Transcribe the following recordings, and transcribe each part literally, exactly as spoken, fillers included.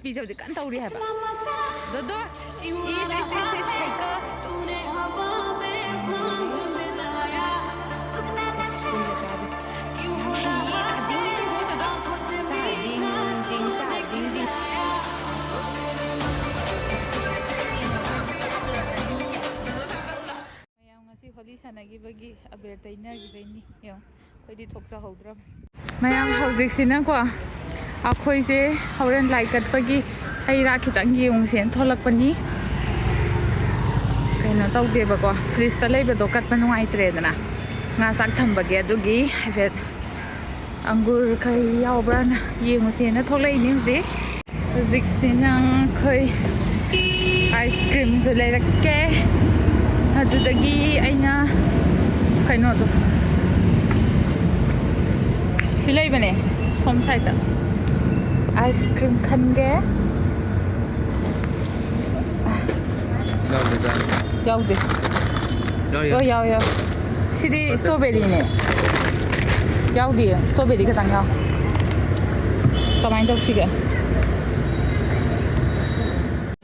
ꯄꯤꯖꯕꯗꯤ ꯀꯟꯅ ꯇꯧꯔꯤ ꯍꯥꯏꯕ꯫ ꯗꯣꯗꯣ, ꯏꯁ, ꯏꯁ, ꯏꯁ, ꯏꯁ, ꯁꯥꯏꯀꯜ꯫ ꯌꯥꯝ ꯍꯩꯌꯦ꯫ ꯇꯥꯗꯤꯡ, ꯇꯤꯡ, ꯇꯥꯗꯤꯡ, ꯇꯤꯡ꯫ ꯃꯌꯥꯝ ꯉꯁꯤ ꯍꯣꯂꯤ ꯁꯥꯟꯅꯈꯤꯕꯒꯤ ꯑꯕꯦꯔ ꯇꯩꯅꯈꯤꯕꯩꯅꯤ꯫ ꯌꯦꯡꯉꯣ, ꯑꯩꯈꯣꯏꯗꯤ ꯊꯣꯛꯆꯍꯧꯗ꯭ꯔꯕ꯫ ꯃꯌꯥꯝ ꯍꯧꯖꯤꯛꯁꯤꯅꯀꯣ, ꯑꯩꯈꯣꯏꯁꯦ ꯍꯣꯔꯦꯟ ꯂꯥꯏ ꯀꯠꯄꯒꯤ ꯍꯩ ꯔꯥ ꯈꯤꯇꯪ ꯌꯦꯡꯉꯨꯁꯦꯅ ꯊꯣꯛꯂꯛꯄꯅꯤ꯫ ꯀꯩꯅꯣ ꯇꯧꯗꯦꯕꯀꯣ, ꯐ꯭ꯔꯤꯖꯇ ꯂꯩꯕꯗꯣ ꯀꯠꯄ ꯅꯨꯡꯉꯥꯏꯇ꯭ꯔꯦꯗꯅ, ꯉꯥ ꯆꯥꯛ ꯊꯝꯕꯒꯤ꯫ ꯑꯗꯨꯒꯤ ꯍꯥꯏꯐꯦꯠ ꯑꯪꯒꯨꯔ ꯀꯩ ꯌꯥꯎꯕ꯭ꯔꯥꯅ ꯌꯦꯡꯉꯨꯁꯦꯅ ꯊꯣꯛꯂꯛꯏꯅꯦ ꯍꯧꯖꯤꯛ꯫ ꯍꯧꯖꯤꯛꯁꯤꯅ ꯑꯩꯈꯣꯏ ꯑꯥꯏꯁ ꯀ꯭ꯔꯤꯝꯁꯨ ꯂꯩꯔꯛꯀꯦ꯫ ꯑꯗꯨꯗꯒꯤ ꯑꯩꯅ ꯀꯩꯅꯣꯗꯣ ꯁꯤ ꯂꯩꯕꯅꯦ, ꯁꯣꯝ ꯁꯥꯏꯗ ꯑꯥꯏꯁ ꯀ꯭ꯔꯤꯝ ꯈꯟꯒꯦ꯫ ꯌꯥꯎꯗꯦ꯫ ꯌꯥꯎ, ꯌꯥꯎ꯫ ꯁꯤꯗꯤ ꯁ꯭ꯇ꯭ꯔꯣꯕꯦꯔꯤꯅꯦ꯫ ꯌꯥꯎꯗꯤꯌꯦ, ꯁ꯭ꯇ꯭ꯔꯣꯕꯦꯔꯤ ꯈꯛꯇꯪ ꯌꯥꯎ꯫ ꯀꯃꯥꯏꯅ ꯇꯧꯁꯤꯒꯦ?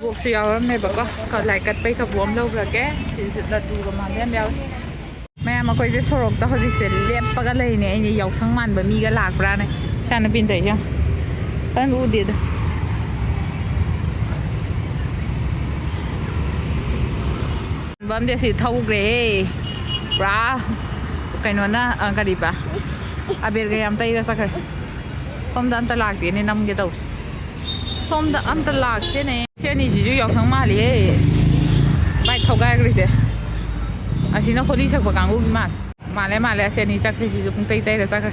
ꯕꯣꯛꯁꯁꯨ ꯌꯥꯎꯔꯝꯃꯦꯕꯀꯣ꯫ ꯀ-, ꯂꯥꯏ ꯀꯠꯄꯩ ꯀꯕꯣꯛ ꯑꯃ ꯂꯧꯈ꯭ꯔꯒꯦ꯫ ꯁꯤꯁꯨ ꯂꯗꯨꯒ ꯃꯥꯟꯕ ꯌꯥꯝ ꯌꯥꯎꯋꯦ꯫ ꯃꯌꯥꯝ, ꯑꯩꯈꯣꯏꯁꯦ ꯁꯣꯔꯣꯛꯇ ꯍꯧꯖꯤꯛꯁꯦ ꯂꯦꯞꯄꯒ ꯂꯩꯔꯤꯅꯦ꯫ ꯑꯩꯅ ꯌꯥꯎꯁꯪ ꯃꯥꯟꯕ ꯃꯤꯒ ꯂꯥꯛꯄ꯭ꯔꯥꯅ꯫ ꯏꯆꯥꯅꯨꯄꯤꯅ ꯇꯧꯔꯤꯁꯦ ꯌꯦꯡꯉꯣ꯫ ꯐꯖꯅ ꯎꯗꯦꯗ꯫ ꯕꯝꯗꯤ ꯑꯁꯤ ꯊꯧꯈ꯭ꯔꯦꯍꯦ꯫ ꯄꯨꯔꯥ ꯀꯩꯅꯣꯅ, ꯑ, ꯀꯔꯤꯕ? ꯑꯕꯦꯔꯒ ꯌꯥꯝ ꯇꯩꯔ ꯆꯠꯈ꯭ꯔꯦ꯫ ꯁꯣꯝꯗ ꯑꯝꯇ ꯂꯥꯛꯇꯦꯅꯦ ꯅꯝꯒꯦ ꯇꯧꯁꯦ꯫ ꯁꯣꯝꯗ ꯑꯝꯇ ꯂꯥꯛꯇꯦꯅꯦ꯫ ꯁꯤ ꯑꯅꯤꯁꯤꯁꯨ ꯌꯥꯎꯁꯪ ꯃꯥꯜꯂꯤꯍꯦ꯫ ꯕꯥꯏꯛ ꯊꯧꯒꯥꯏꯈ꯭ꯔꯤꯁꯦ꯫ ꯑꯁꯤꯅ ꯍꯣꯂꯤ ꯁꯛꯄ ꯀꯥꯡꯕꯨꯒꯤ ꯃꯥꯜꯂꯦ꯫ ꯃꯥꯜꯂꯦ, ꯃꯥꯜꯂꯦ꯫ ꯑꯁꯤ ꯑꯅꯤ ꯆꯠꯈ꯭ꯔꯤꯁꯤꯁꯨ ꯄꯨꯡꯇꯩ ꯇꯩꯔ ꯆꯠꯈ꯭ꯔꯦ꯫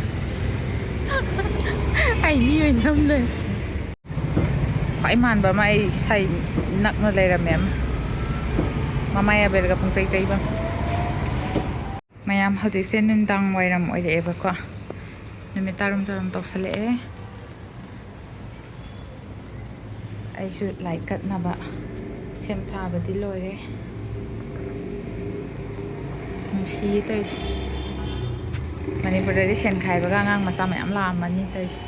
ꯑꯩ ꯃꯤ ꯑꯣꯏꯅ ꯅꯝ ꯂꯩ꯫ ꯈ꯭ꯋꯥꯏ ꯃꯥꯟꯕ ꯑꯃ ꯑꯩ ꯁꯥꯏ ꯅꯛꯅ ꯂꯩꯔꯝꯃꯦ ꯑꯃ꯫ ꯃꯃꯥꯏ ꯑꯕꯦꯔꯒ ꯄꯨꯡꯇꯩ ꯇꯩꯕ꯫ ꯃꯌꯥꯝ, ꯍꯧꯖꯤꯛꯁꯦ ꯅꯨꯡꯗꯥꯡ ꯋꯥꯏꯔꯝ ꯑꯣꯏꯔꯛꯑꯦꯕꯀꯣ꯫ ꯅꯨꯃꯤꯠ ꯇꯥꯔꯝ ꯇꯥꯔꯝ ꯇꯧꯁꯜꯂꯛꯑꯦ꯫ ꯑꯩꯁꯨ ꯂꯥꯏ ꯀꯠꯅꯕ ꯁꯦꯝ ꯁꯥꯕꯗꯤ ꯂꯣꯏꯔꯦ꯫ ꯅꯨꯡꯁꯤꯌꯦ ꯇꯧꯔꯤꯁꯦ꯫ ꯃꯅꯤꯄꯨꯔꯗꯗꯤ ꯁꯦꯟ ꯈꯥꯏꯕꯒ ꯑꯉꯥꯡ ꯃꯆꯥ ꯃꯌꯥꯝ ꯂꯥꯛꯑꯝꯃꯅꯤ ꯇꯧꯔꯤꯁꯦ꯫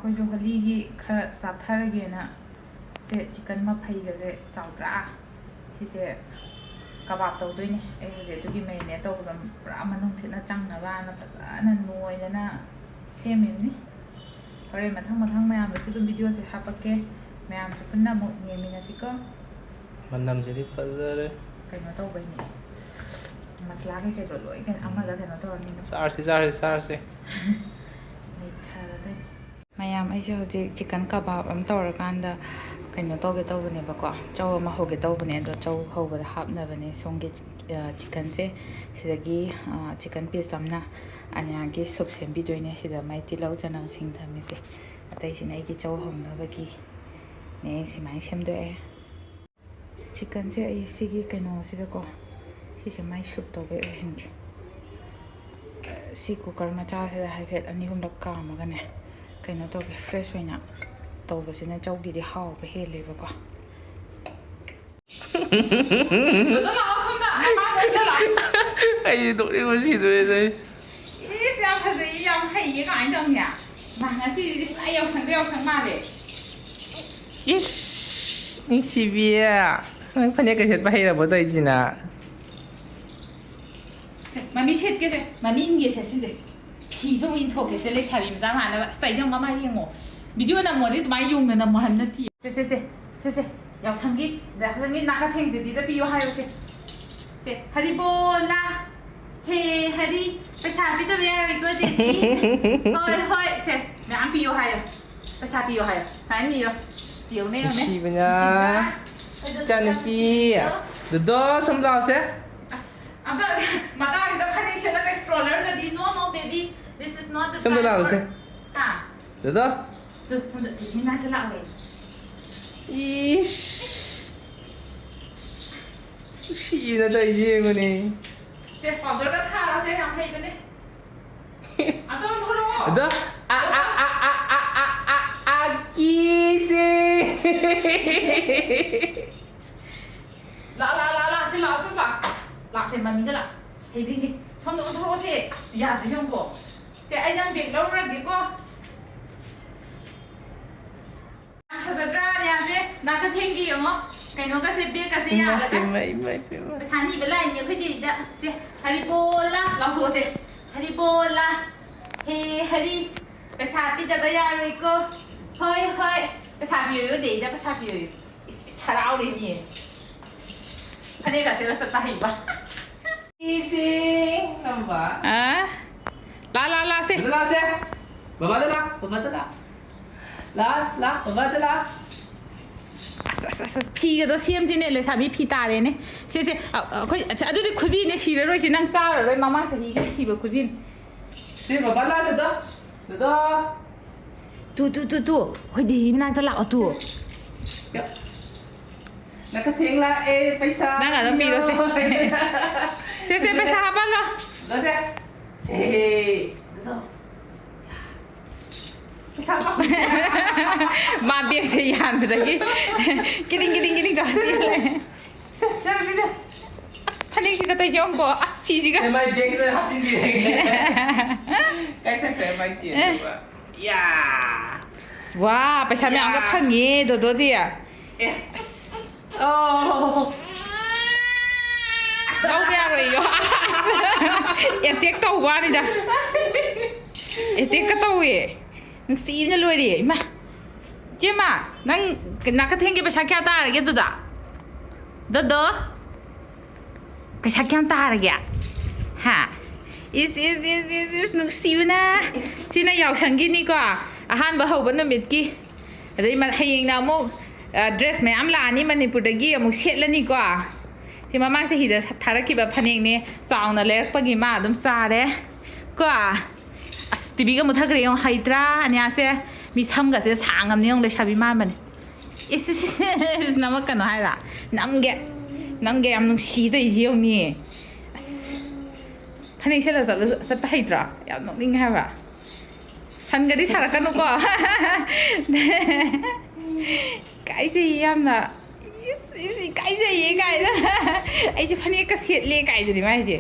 ꯑꯩꯈꯣꯏꯁꯨ ꯍꯣꯂꯤꯒꯤ ꯈꯔ ꯆꯥꯊꯔꯒꯦꯅ ꯁꯦ chicken ꯃꯐꯩꯒꯁꯦ ꯆꯥꯎꯗ꯭ꯔꯥ? ꯁꯤꯁꯦ ꯀꯕꯥꯕ ꯇꯧꯗꯣꯏꯅꯦ꯫ ꯑꯩ ꯍꯧꯖꯤꯛ ꯑꯗꯨꯒꯤ marinate ꯇꯧꯕꯗ ꯄꯨꯔꯥ ꯃꯅꯨꯡ ꯊꯤꯠꯅ ꯆꯪꯅꯕꯅ ꯐꯖꯅ ꯅꯣꯏꯗꯅ ꯁꯦꯝꯃꯤꯕꯅꯤ꯫ ꯍꯣꯔꯦꯟ ꯃꯊꯪ ꯃꯊꯪ ꯃꯌꯥꯝꯗꯁꯨ ꯑꯗꯨꯝ videoꯁꯦ ꯍꯥꯞꯄꯛꯀꯦ꯫ ꯃꯌꯥꯝꯁꯨ ꯄꯨꯟꯅ ꯑꯃꯨꯛ ꯌꯦꯡꯃꯤꯟꯅꯁꯤꯀꯣ꯫ ꯃꯅꯝꯁꯤꯗꯤ ꯐꯖꯔꯦ꯫ ꯀꯩꯅꯣ ꯇꯧꯕꯩꯅꯦ꯫ ꯃꯁꯂꯥ ꯀꯩꯀꯩꯗꯣ ꯂꯣꯏ ꯀꯩꯅꯣ ꯑꯃꯗ ꯀꯩꯅꯣ ꯇꯧꯔꯅꯤ꯫ ꯆꯥꯔꯁꯤ, ꯆꯥꯔꯁꯤ, ꯆꯥꯔꯁꯤ꯫ ꯂꯩꯊꯔꯗꯣꯏꯅꯤ꯫ ꯃꯌꯥꯝ, ꯑꯩꯁꯦ ꯍꯧꯖꯤꯛ chicken ꯀꯕꯥꯕ ꯑꯃ ꯇꯧꯔꯀꯥꯟꯗ ꯀꯩꯅꯣ ꯇꯧꯒꯦ ꯇꯧꯕꯅꯦꯕꯀꯣ, ꯆꯧ ꯑꯃ ꯍꯧꯒꯦ ꯇꯧꯕꯅꯦ꯫ ꯑꯗꯣ ꯆꯧ ꯍꯧꯕꯗ ꯍꯥꯞꯅꯕꯅꯦ ꯁꯣꯝꯒꯤ, ꯑ, chickenꯁꯦ꯫ ꯁꯤꯗꯒꯤ, ꯑ, chicken piece ꯑꯃꯅ ꯑꯅꯤꯌꯥꯒꯤ soup ꯁꯦꯝꯕꯤꯗꯣꯏꯅꯦ꯫ ꯁꯤꯗ ꯃꯥꯏ ꯇꯤꯜꯍꯧ ꯆꯅꯝꯁꯤꯡ ꯊꯝꯃꯤꯁꯦ꯫ ꯑꯇꯩꯁꯤꯅ ꯑꯩꯒꯤ ꯆꯧ ꯍꯧꯅꯕꯒꯤꯅꯦ꯫ ꯁꯨꯃꯥꯏꯅ ꯁꯦꯝꯗꯣꯛꯑꯦ꯫ Chickenꯁꯦ ꯑꯩ ꯁꯤꯒꯤ ꯀꯩꯅꯣꯁꯤꯗꯀꯣ, ꯁꯤꯁꯦ ꯃꯥꯏ soup ꯇꯧꯕꯩ ꯑꯣꯏꯍꯟꯒꯦ꯫ ꯁꯤ cooker ꯃꯆꯥꯁꯤꯗ ꯍꯥꯏꯐꯦꯠ ꯑꯅꯤ ꯑꯍꯨꯝꯂꯛ ꯀꯥꯝꯃꯒꯅꯦ, ꯀꯩꯅꯣ ꯇꯧꯒꯦ, fresh ꯑꯣꯏꯅ ꯇꯧꯕꯁꯤꯅ ꯆꯧꯒꯤꯗꯤ ꯍꯥꯎꯕ ꯍꯦꯜꯂꯦꯕꯀꯣ꯫ ꯑꯗꯣ ꯂꯥꯛꯑꯣ ꯁꯣꯝꯗ, ꯃꯄꯥꯟꯗ ꯑꯣꯏꯅ ꯂꯥꯛꯑꯣ꯫ ꯑꯩꯗꯤ ꯅꯣꯛꯅꯤꯡꯕ ꯁꯤꯗꯣꯔꯦ ꯇꯧꯔꯤꯁꯦ꯫ ꯏꯁ, ꯌꯥꯝ ꯐꯖꯩꯌꯦ, ꯌꯥꯝ ꯍꯩꯌꯦ, ꯀꯃꯥꯏꯅ ꯇꯧꯅꯤ? ꯃꯥ ꯉꯁꯤꯗꯤ ꯄꯨꯔꯥ ꯌꯥꯎꯁꯪꯗ ꯌꯥꯎꯁꯪ ꯃꯥꯜꯂꯦ꯫ ꯏꯁ, ꯅꯨꯡꯁꯤꯕꯤ, ꯅꯪ ꯐꯅꯦꯛꯀ ꯁꯦꯠꯄ ꯍꯩꯔꯕꯣ ꯇꯧꯔꯤꯁꯤꯅ? ꯃꯃꯤ ꯁꯦꯠꯀꯦꯁꯦ, ꯃꯃꯤ ꯏꯟꯒꯦꯁꯦ ꯁꯤꯁꯦ꯫ ꯐꯤꯁꯨ ꯑꯃꯨꯛ ꯏꯟꯊꯣꯛꯀꯦꯁꯦ, ꯂꯩꯁꯥꯕꯤ ꯃꯆꯥ ꯃꯥꯟꯅꯕ꯫ ꯑꯁ, ꯇꯥꯏꯖꯪ ꯃꯃꯥ ꯌꯦꯡꯉꯣ꯫ Video ꯅꯝꯃꯣꯗꯤ ꯑꯗꯨꯃꯥꯏꯅ ꯌꯣꯡꯅ ꯅꯝꯃꯣ ꯍꯥꯏꯕ ꯅꯠꯇꯤꯌꯦ꯫ ꯁꯦ, ꯁꯦ, ꯁꯦ, ꯁꯦ, ꯁꯦ꯫ ꯌꯥꯎꯁꯪꯒꯤ, ꯌꯥꯎꯁꯪꯒꯤ ꯅꯥꯀꯊꯦꯡꯗꯗꯤꯗ ꯄꯤꯌꯣ ꯍꯥꯏꯌꯣ ꯁꯦ꯫ ꯁꯦ, ꯍꯔꯤꯕꯣꯂꯥ, ꯍꯦ ꯍꯔꯤ, ꯄꯩꯁꯥ ꯄꯤꯗꯕ ꯌꯥꯔꯣꯏꯀꯣ ꯆꯦꯆꯤ꯫ ꯍꯣꯏ, ꯍꯣꯏ, ꯁꯦ, ꯃꯌꯥꯝ ꯄꯤꯌꯣ ꯍꯥꯏꯌꯣ꯫ ꯄꯩꯁꯥ ꯄꯤꯌꯣ ꯍꯥꯏꯌꯣ꯫ ꯁꯨꯃꯥꯏꯅ ꯅꯤꯌꯣ꯫ ꯆꯦ ꯌꯦꯡꯉꯨꯅꯦ, ꯌꯦꯡꯉꯨꯅꯦ꯫ ꯅꯨꯡꯁꯤꯕꯅ꯫ ꯅꯨꯡꯁꯤꯕꯅ꯫ ꯏꯆꯥꯅꯨꯄꯤ꯫ ꯗꯣꯗꯣ, ꯁꯨꯝ ꯂꯥꯎꯁꯦ꯫ ꯑꯁ, ꯑꯝꯇ ꯃꯇꯥꯡꯁꯤꯗ ꯐꯅꯦꯛ ꯁꯦꯠꯂꯒ stroller ꯗꯗꯤ, no, no, baby, this is not the time for. ꯁꯣꯝꯗ ꯂꯥꯛꯑꯣꯁꯦ꯫ ꯍꯥ? ꯗꯣꯗꯣ꯫ ꯇꯨ, ꯁꯣꯝꯗ ꯆꯦꯆꯤ ꯃꯅꯥꯛꯇ ꯂꯥꯛꯑꯣꯌꯦ꯫ ꯏꯁ꯫ ꯅꯨꯡꯁꯤꯕꯅ ꯇꯧꯔꯤꯁꯦ ꯌꯦꯡꯉꯨꯅꯦ꯫ ꯁꯦ, powder ꯒ ꯊꯥꯔꯣꯁꯦ, ꯌꯥꯝ ꯍꯩꯕꯅꯦ꯫ ꯑꯝꯇ ꯑꯣꯟꯊꯣꯔꯛꯑꯣ꯫ ꯑꯗꯣ, ꯑ, ꯑ, ꯑ, ꯑ, ꯑ, ꯑ, ꯑ, ꯑ, ꯀꯤꯁꯦ꯫ ꯂꯥꯛ, ꯂꯥꯛ, ꯂꯥꯛ, ꯂꯥꯛ, ꯁꯤ ꯂꯥꯛ, ꯁꯤ ꯂꯥꯛ꯫ ꯂꯥꯛꯁꯦ, ꯃꯃꯤꯗ ꯂꯥꯛ꯫ ꯍꯩꯕꯤꯒꯦ꯫ ꯁꯣꯝꯗ ꯑꯣꯟꯊꯣꯔꯛꯑꯣꯁꯦ꯫ ꯑꯁ, ꯌꯥꯗ꯭ꯔꯦ ꯌꯦꯡꯉꯨꯀꯣ꯫ ꯁꯦ, ꯑꯩ ꯅꯪ bag ꯂꯧꯔꯨꯔꯒꯦꯀꯣ꯫ ꯐꯖꯗ꯭ꯔꯥ ꯅꯤꯌꯥꯁꯦ? ꯅꯥꯀꯊꯦꯡꯒꯤ ꯌꯦꯡꯉꯣ꯫ ꯀꯩꯅꯣꯒꯁꯦ, ꯕꯦꯒꯀꯁꯦ ꯏꯃꯥ ꯌꯥꯜꯂꯒ꯫ ꯏꯃꯥ, ꯏꯃꯥ, ꯏꯃꯥ꯫ ꯄꯩꯁꯥ ꯅꯤꯕ ꯂꯥꯛꯏꯅꯦ ꯑꯩꯈꯣꯏ ꯗꯦꯗꯤꯗ꯫ ꯁꯦ, ꯍꯔꯤꯕꯣꯂꯥ ꯂꯥꯎꯊꯣꯛꯑꯁꯦ꯫ ꯍꯔꯤꯕꯣꯂꯥ꯫ ꯍꯦ ꯍꯔꯤ꯫ ꯄꯩꯁꯥ ꯄꯤꯗꯕ ꯌꯥꯔꯣꯏꯀꯣ꯫ ꯍꯣꯏ, ꯍꯣꯏ꯫ ꯄꯩꯁꯥ ꯄꯤꯌꯣꯌꯣ, ꯗꯦꯗꯤꯗ ꯄꯩꯁꯥ ꯄꯤꯌꯣꯌꯣ꯫ ꯏꯁ, ꯏꯁ, ꯍꯔꯥꯎꯔꯦꯅꯦ꯫ ꯐꯅꯦꯛꯀꯁꯦ ꯃꯁꯛ ꯇꯥꯍꯩꯕ꯫ ꯏꯁꯤꯡ ꯉꯝꯕ꯫ ꯑ? ꯂꯥ, ꯂꯥ, ꯂꯥꯁꯦ꯫ ꯑꯗꯨ ꯂꯥꯁꯦ꯫ ꯕꯕꯥꯗ ꯂꯥ, ꯕꯕꯥꯗ ꯂꯥ꯫ ꯂꯥ, ꯂꯥ, ꯕꯕꯥꯗ ꯂꯥ꯫ ꯑꯁ, ꯑꯁ, ꯑꯁ, ꯑꯁ, ꯐꯤꯒꯗꯣ ꯁꯦꯝꯁꯤꯅꯦ, ꯂꯩꯁꯥꯕꯤ ꯐꯤ ꯇꯥꯔꯦꯅꯦ꯫ ꯁꯦ, ꯁꯦ, ꯑ, ꯑ, ꯑꯩꯈꯣꯏ, ꯑꯁ, ꯑꯗꯨꯗꯤ ꯈꯨꯖꯤꯅꯦ, ꯁꯤꯔꯔꯣꯏꯁꯦ, ꯅꯪ ꯆꯥꯔꯔꯣꯏ, ꯃꯃꯥꯡ ꯆꯍꯤꯒꯤ ꯁꯤꯕ ꯈꯨꯖꯤꯅꯤ꯫ ꯁꯦ, ꯕꯕꯥ ꯂꯥꯛꯑꯁꯤꯗ꯫ ꯗꯣꯗꯣ꯫ ꯇꯨ, ꯇꯨ, ꯇꯨ, ꯇꯨ꯫ ꯑꯩꯈꯣꯏ ꯗꯦꯗꯤ ꯃꯅꯥꯛꯇ ꯂꯥꯛꯑꯣ, ꯇꯨ꯫ ꯌꯥ꯫ ꯅꯥꯀꯊꯦꯡ ꯂꯥꯛꯑꯦ, ꯄꯩꯁꯥ ꯅꯪ ꯑꯗꯨꯝ ꯄꯤꯔꯣ, ꯁꯦ꯫ ꯄꯤꯌꯣ꯫ ꯁꯦ, ꯁꯦ, ꯄꯩꯁꯥ ꯍꯥꯞꯄꯜꯂꯣ꯫ ꯗꯣꯁꯦ꯫ ꯁꯦ, ꯗꯣꯗꯣ꯫ ꯄꯩꯁꯥ ꯄꯥꯝꯃꯤ꯫ ꯃꯥ ꯕꯦꯒꯁꯦ ꯌꯥꯟꯕꯗꯒꯤ ꯀꯤꯗꯤꯡ, ꯀꯤꯗꯤꯡ, ꯀꯤꯗꯤꯡ ꯇꯧꯔ ꯆꯦꯜꯂꯦ꯫ ꯁꯦ, ꯁꯦ, ꯁꯦ, ꯁꯦ꯫ ꯑꯁ, ꯐꯅꯦꯛꯁꯤꯒ ꯇꯧꯔꯤꯁꯦ ꯌꯦꯡꯉꯨꯀꯣ꯫ ꯑꯁ, ꯐꯤꯁꯤꯒ꯫ ꯑꯦ, ꯃꯥꯏ ꯕꯦꯒꯁꯤꯗ ꯍꯥꯞꯆꯤꯟꯕꯤꯔꯒꯦ꯫ ꯀꯥꯏ ꯆꯠꯈ꯭ꯔꯦ ꯃꯥꯏ ꯆꯦꯟꯗꯨꯕ? ꯌꯥ꯫ ꯑꯁ, ꯋꯥ, ꯄꯩꯁꯥ ꯃꯌꯥꯝꯒ ꯌꯥ꯫ ꯐꯪꯉꯦ, ꯗꯣꯗꯣꯗꯤ꯫ ꯑꯦ꯫ ꯑꯣ꯫ ꯂꯧꯕ ꯌꯥꯔꯣꯏꯌꯣ꯫ ꯑꯦꯇꯦꯛ ꯇꯧꯕ ꯋꯥꯅꯤꯗ꯫ ꯑꯦꯇꯦꯛꯀ ꯇꯧꯋꯦ꯫ ꯅꯨꯡꯁꯤꯕꯅ ꯂꯣꯏꯔꯦ꯫ ꯏꯃꯥ꯫ ꯏꯆꯦꯃ, ꯅꯪ ꯅꯥꯀꯊꯦꯡꯒꯤ ꯄꯩꯁꯥ ꯀꯌꯥ ꯇꯥꯔꯒꯦ ꯑꯗꯨꯗ? ꯗꯣꯗꯣ? ꯄꯩꯁꯥ ꯀꯌꯥꯝ ꯇꯥꯔꯒꯦ? ꯍꯥ? ꯏꯁ, ꯏꯁ, ꯏꯁ, ꯏꯁ, ꯏꯁ, ꯅꯨꯡꯁꯤꯕꯅ꯫ ꯁꯤꯅ ꯌꯥꯎꯁꯪꯒꯤꯅꯤꯀꯣ꯫ ꯑꯍꯥꯟꯕ ꯍꯧꯕ ꯅꯨꯃꯤꯠꯀꯤ꯫ ꯑꯗꯩ ꯃ-, ꯍꯌꯦꯡꯅ ꯑꯃꯨꯛ, ꯑ, ꯗ꯭ꯔꯦꯁ ꯃꯌꯥꯝ ꯂꯥꯛꯑꯅꯤ ꯃꯅꯤꯄꯨꯔꯗꯒꯤ, ꯑꯃꯨꯛ ꯁꯦꯠꯂꯅꯤꯀꯣ꯫ ꯁꯤ ꯃꯃꯥꯡ ꯆꯍꯤꯗ ꯁ-, ꯊꯥꯔꯛꯈꯤꯕ ꯐꯅꯦꯛꯅꯦ, ꯆꯥꯎꯅ ꯂꯩꯔꯛꯄꯒꯤ ꯃꯥ ꯑꯗꯨꯝ ꯆꯥꯔꯦ ꯀꯣ꯫ ꯑꯁ, ꯇꯤꯚꯤꯒ ꯃꯨꯠꯊꯈ꯭ꯔꯦ ꯌꯦꯡꯉꯣ, ꯍꯩꯇ꯭ꯔꯥ ꯑꯅꯤꯌꯥꯁꯦ? ꯃꯤ ꯁꯝꯒꯁꯦ ꯁꯥꯡꯉꯝꯅꯦ ꯌꯦꯡꯉꯣ, ꯂꯩꯁꯥꯕꯤ ꯃꯥꯟꯕꯅꯦ꯫ ꯏꯁ, ꯏꯁ, ꯏꯁ, ꯏꯁ, ꯅꯃꯛꯀꯅꯣ ꯍꯥꯏꯔ? ꯅꯝꯒꯦ, ꯅꯝꯒꯦ, ꯌꯥꯝ ꯅꯨꯡꯁꯤ ꯇꯧꯔꯤꯁꯦ ꯌꯦꯡꯉꯨꯅꯦ꯫ ꯑꯁ, ꯐꯅꯦꯛ ꯁꯦꯠꯂ ꯆꯠꯂꯁꯨ, ꯆꯠꯄ ꯍꯩꯇ꯭ꯔꯣ? ꯌꯥꯝ ꯅꯣꯛꯅꯤꯡꯉꯦ ꯍꯥꯏꯕ꯫ ꯁꯟꯒꯗꯤ ꯁꯥꯔꯛꯀꯅꯨꯀꯣ꯫ ꯏꯀꯥꯏꯖꯩ ꯌꯥꯝꯅ꯫ ꯏꯁ, ꯏꯁ, ꯏꯀꯥꯏꯖꯩꯌꯦ ꯀꯥꯏꯅ꯫ ꯑꯩꯁꯦ ꯐꯅꯦꯛꯀ ꯁꯦꯠꯂꯦ ꯀꯥꯏꯗꯨꯅꯤ ꯃꯥꯏꯁꯦ꯫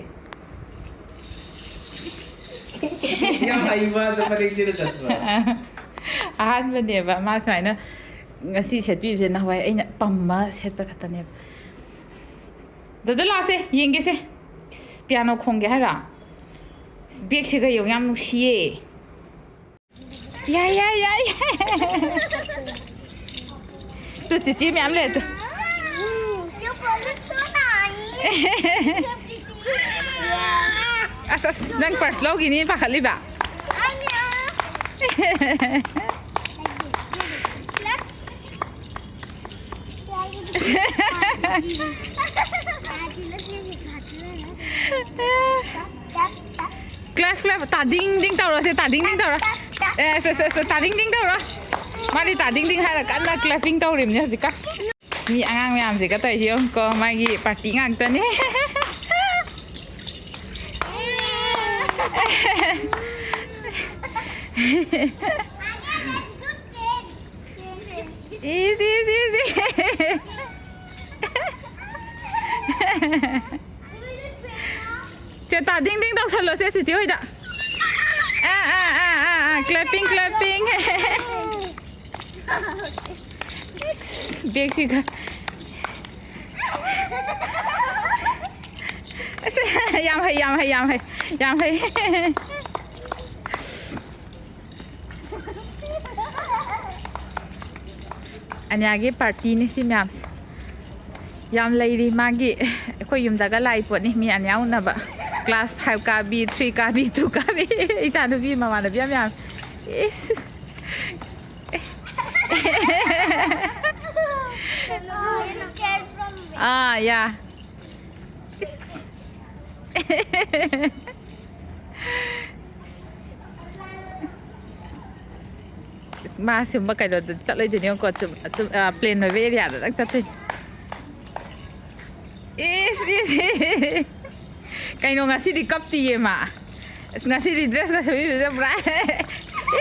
ꯌꯥꯝ ꯍꯩꯕ ꯑꯗꯣ ꯐꯅꯦꯛ ꯁꯦꯠꯂ ꯆꯠꯄ꯫ ꯑꯍꯥꯟꯕꯅꯦꯕ ꯃꯥ ꯁꯨꯃꯥꯏꯅ ꯉꯁꯤ ꯁꯦꯠꯄꯤꯕꯁꯦ ꯅꯍꯥꯟꯋꯥꯏ ꯑꯩꯅ ꯄꯝꯕ ꯁꯦꯠꯄ ꯈꯛꯇꯅꯦꯕ꯫ ꯗꯥꯗꯥ ꯂꯥꯛꯁꯦ, ꯌꯦꯡꯒꯦꯁꯦ꯫ ꯏꯁ, ꯄꯤꯌꯥꯅꯣ ꯈꯣꯡꯒꯦ ꯍꯥꯏꯔꯣ? ꯏꯁ, ꯕꯦꯒꯁꯤꯒ ꯌꯦꯡꯉꯨ, ꯌꯥꯝ ꯅꯨꯡꯁꯤꯌꯦ꯫ ꯌꯥꯏ, ꯌꯥꯏ, ꯌꯥꯏ, ꯌꯥꯏ꯫ ꯇꯨ, ꯆꯤꯆꯤ ꯃꯌꯥꯝ ꯂꯩ, ꯇꯨ꯫ ꯑꯁ, ꯑꯁ, ꯅꯪ ꯄꯔꯁ ꯂꯧꯈꯤꯅꯤ ꯄꯥꯈꯠꯂꯤꯕ? Clap, clap, ꯇꯥ ꯗꯤꯡ ꯗꯤꯡ ꯇꯧꯔꯣꯁꯦ, ꯇꯥ ꯗꯤꯡ ꯗꯤꯡ ꯇꯧꯔꯣ꯫ ꯑꯦ, ꯁꯦ, ꯁꯦ, ꯁꯦ, ꯇꯥ ꯗꯤꯡ ꯗꯤꯡ ꯇꯧꯔꯣ꯫ ꯃꯥꯗꯤ ꯇꯥ ꯗꯤꯡ ꯗꯤꯡ ꯍꯥꯏꯔ ꯀꯟꯅ clapping ꯇꯧꯔꯤꯕꯅꯦ ꯍꯧꯖꯤꯛꯀ꯫ ꯃꯤ ꯑꯉꯥꯡ ꯃꯌꯥꯝꯁꯤꯒ ꯇꯧꯔꯤꯁꯤ ꯌꯦꯡꯉꯨꯀꯣ, ꯃꯥꯒꯤ party ꯉꯥꯛꯇꯅꯦ꯫ ꯏꯁ, ꯏꯁ, ꯏꯁ, ꯏꯁ꯫ ꯁꯦ, ꯇꯥ ꯗꯤꯡ ꯗꯤꯡ ꯇꯧꯁꯜꯂꯣ, ꯁꯦ, ꯆꯤꯆꯦ ꯍꯣꯏꯗ꯫ ꯑꯥ, ꯑꯥ, ꯑꯥ, ꯑꯥ, ꯑꯥ, clapping, clapping꯫ ꯕꯦꯒꯁꯤꯒ꯫ ꯑꯁ, ꯌꯥꯝ ꯍꯩ, ꯌꯥꯝ ꯍꯩ, ꯌꯥꯝ ꯍꯩ, ꯌꯥꯝ ꯍꯩ꯫ ꯑꯅꯤꯌꯥꯒꯤ partyꯅꯤ ꯁꯤ ꯃꯌꯥꯝꯁꯦ꯫ ꯌꯥꯝ ꯂꯩꯔꯤ ꯃꯥꯒꯤ꯫ ꯑꯩꯈꯣꯏ ꯌꯨꯝꯗꯒ ꯂꯥꯛꯏ ꯄꯣꯠꯅꯤ ꯃꯤ ꯑꯅꯤꯌꯥ ꯎꯅꯕ꯫ Class five ꯀꯥꯕꯤ, three ꯀꯥꯕꯤ, two ꯀꯥꯕꯤ꯫ ꯏꯆꯥꯅꯨꯄꯤ ꯃꯃꯥꯟꯅꯕꯤ ꯌꯥꯝ ꯌꯥꯝꯃꯤ꯫ ꯏꯁ꯫ ꯑꯥ, ꯌꯥ꯫ ꯏꯁ꯫ ꯏꯁ, ꯃꯥ ꯁꯤꯒꯨꯝꯕ ꯀꯩꯅꯣꯗ ꯆꯠꯂꯣꯏꯗꯣꯏꯅꯦ ꯌꯦꯡꯉꯨꯀꯣ꯫ ꯆꯨꯝ, ꯆꯨꯝ, ꯑ, plain ꯑꯣꯏꯕ areaꯗ ꯗꯛ ꯆꯠꯇꯣꯏꯅꯦ꯫ ꯏꯁ, ꯏꯁ, ꯏꯁ꯫ ꯀꯩꯅꯣ ꯉꯁꯤꯗꯤ ꯀꯞꯇꯤꯌꯦ ꯃꯥ꯫ ꯑꯁ, ꯉꯁꯤꯗꯤ dressꯀ ꯁꯦꯠꯄꯤꯕꯁꯦ ꯄꯨꯔꯥ꯫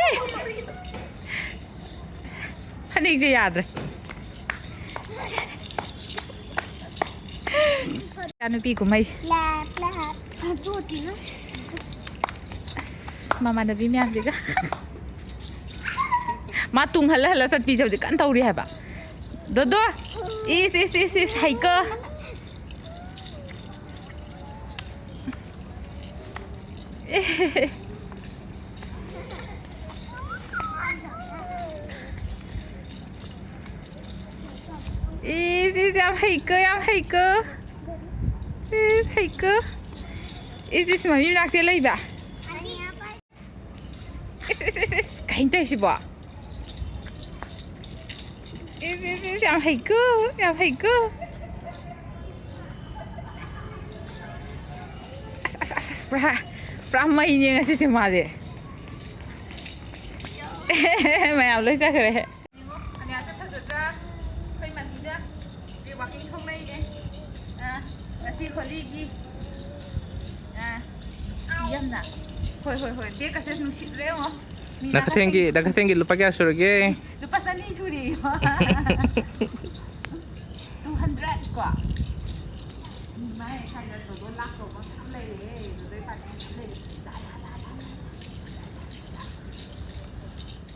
ꯏ! ꯐꯅꯦꯛꯁꯦ ꯌꯥꯗ꯭ꯔꯦ꯫ ꯏꯆꯥꯅꯨꯄꯤ ꯀꯨꯝꯍꯩꯁꯦ꯫ ꯂꯥꯞ, ꯂꯥꯞ꯫ ꯑꯗꯨꯗꯤ꯫ ꯑꯁ, ꯃꯃꯥꯟꯅꯕꯤ ꯃꯌꯥꯝꯁꯤꯒ꯫ ꯃꯥ ꯇꯨꯡ ꯍꯜꯂ ꯍꯜꯂ ꯆꯠꯄꯤꯁꯦ ꯍꯧꯖꯤꯛ ꯀꯟꯅ ꯇꯧꯔꯤ ꯍꯥꯏꯕ꯫ ꯗꯣꯗꯣ, ꯏꯁ, ꯏꯁ, ꯏꯁ, ꯏꯁ, ꯍꯩꯀꯣ꯫ ꯏꯁ, ꯏꯁ, ꯌꯥꯝ ꯍꯩꯀꯣ, ꯌꯥꯝ ꯍꯩꯀꯣ꯫ ꯏꯁ, ꯍꯩꯀꯣ꯫ ꯏꯁ, ꯏꯁ, ꯃꯃꯤ ꯃꯅꯥꯛꯁꯦ ꯂꯩꯕ꯫ ꯏꯁ, ꯏꯁ, ꯏꯁ, ꯏꯁ, ꯀꯩꯅꯣ ꯇꯧꯔꯤꯁꯤꯕꯣ? ꯏꯁ, ꯏꯁ, ꯏꯁ, ꯌꯥꯝ ꯍꯩꯀꯣ, ꯌꯥꯝ ꯍꯩꯀꯣ꯫ ꯑꯁ, ꯑꯁ, ꯑꯁ, ꯑꯁ, ꯄꯨꯔꯥ, ꯄꯨꯔꯥ ꯃꯩꯅꯦ ꯉꯁꯤꯁꯦ ꯃꯥꯁꯦ꯫ ꯃꯌꯥꯝ ꯂꯣꯏ ꯆꯠꯈ꯭ꯔꯦ꯫ ꯑꯅꯤꯌꯥꯁꯦ ꯐꯖꯗ꯭ꯔꯥ? ꯑꯩꯈꯣꯏ ꯃꯅꯤꯗ ꯍꯧꯖꯤꯛ ꯋꯥꯀꯤꯡ ꯊꯣꯛꯂꯛꯏꯅꯦ꯫ ꯑꯥ, ꯉꯁꯤ ꯍꯣꯂꯤꯒꯤ꯫ ꯑꯥ, ꯌꯥꯝꯅ꯫ ꯍꯣꯏ, ꯍꯣꯏ, ꯍꯣꯏ, ꯕꯦꯒꯀꯁꯦ ꯅꯨꯡꯁꯤꯗ꯭ꯔꯦ ꯌꯦꯡꯉꯣ꯫ ꯃꯤ ꯅꯥꯀꯊꯦꯡꯒꯤ, ꯅꯥꯀꯊꯦꯡ-, ꯅꯥꯀꯊꯦꯡꯒꯤ ꯂꯨꯄꯥ ꯀꯌꯥ ꯁꯨꯔꯒꯦ? ꯂꯨꯄꯥ ꯆꯅꯤ ꯁꯨꯔꯦꯌꯣ꯫ Two hundred ꯀꯣ꯫ ꯃꯤ ꯃꯥꯏ ꯁ꯭ꯋꯥꯏꯗ ꯗꯣꯗꯣ ꯂꯥꯛꯇꯧꯕ ꯃꯌꯥꯝ ꯂꯩꯔꯦ꯫ ꯗꯣꯗꯣ ꯏꯕꯥꯅꯤ ꯃꯌꯥꯝ ꯂꯩꯔꯦ꯫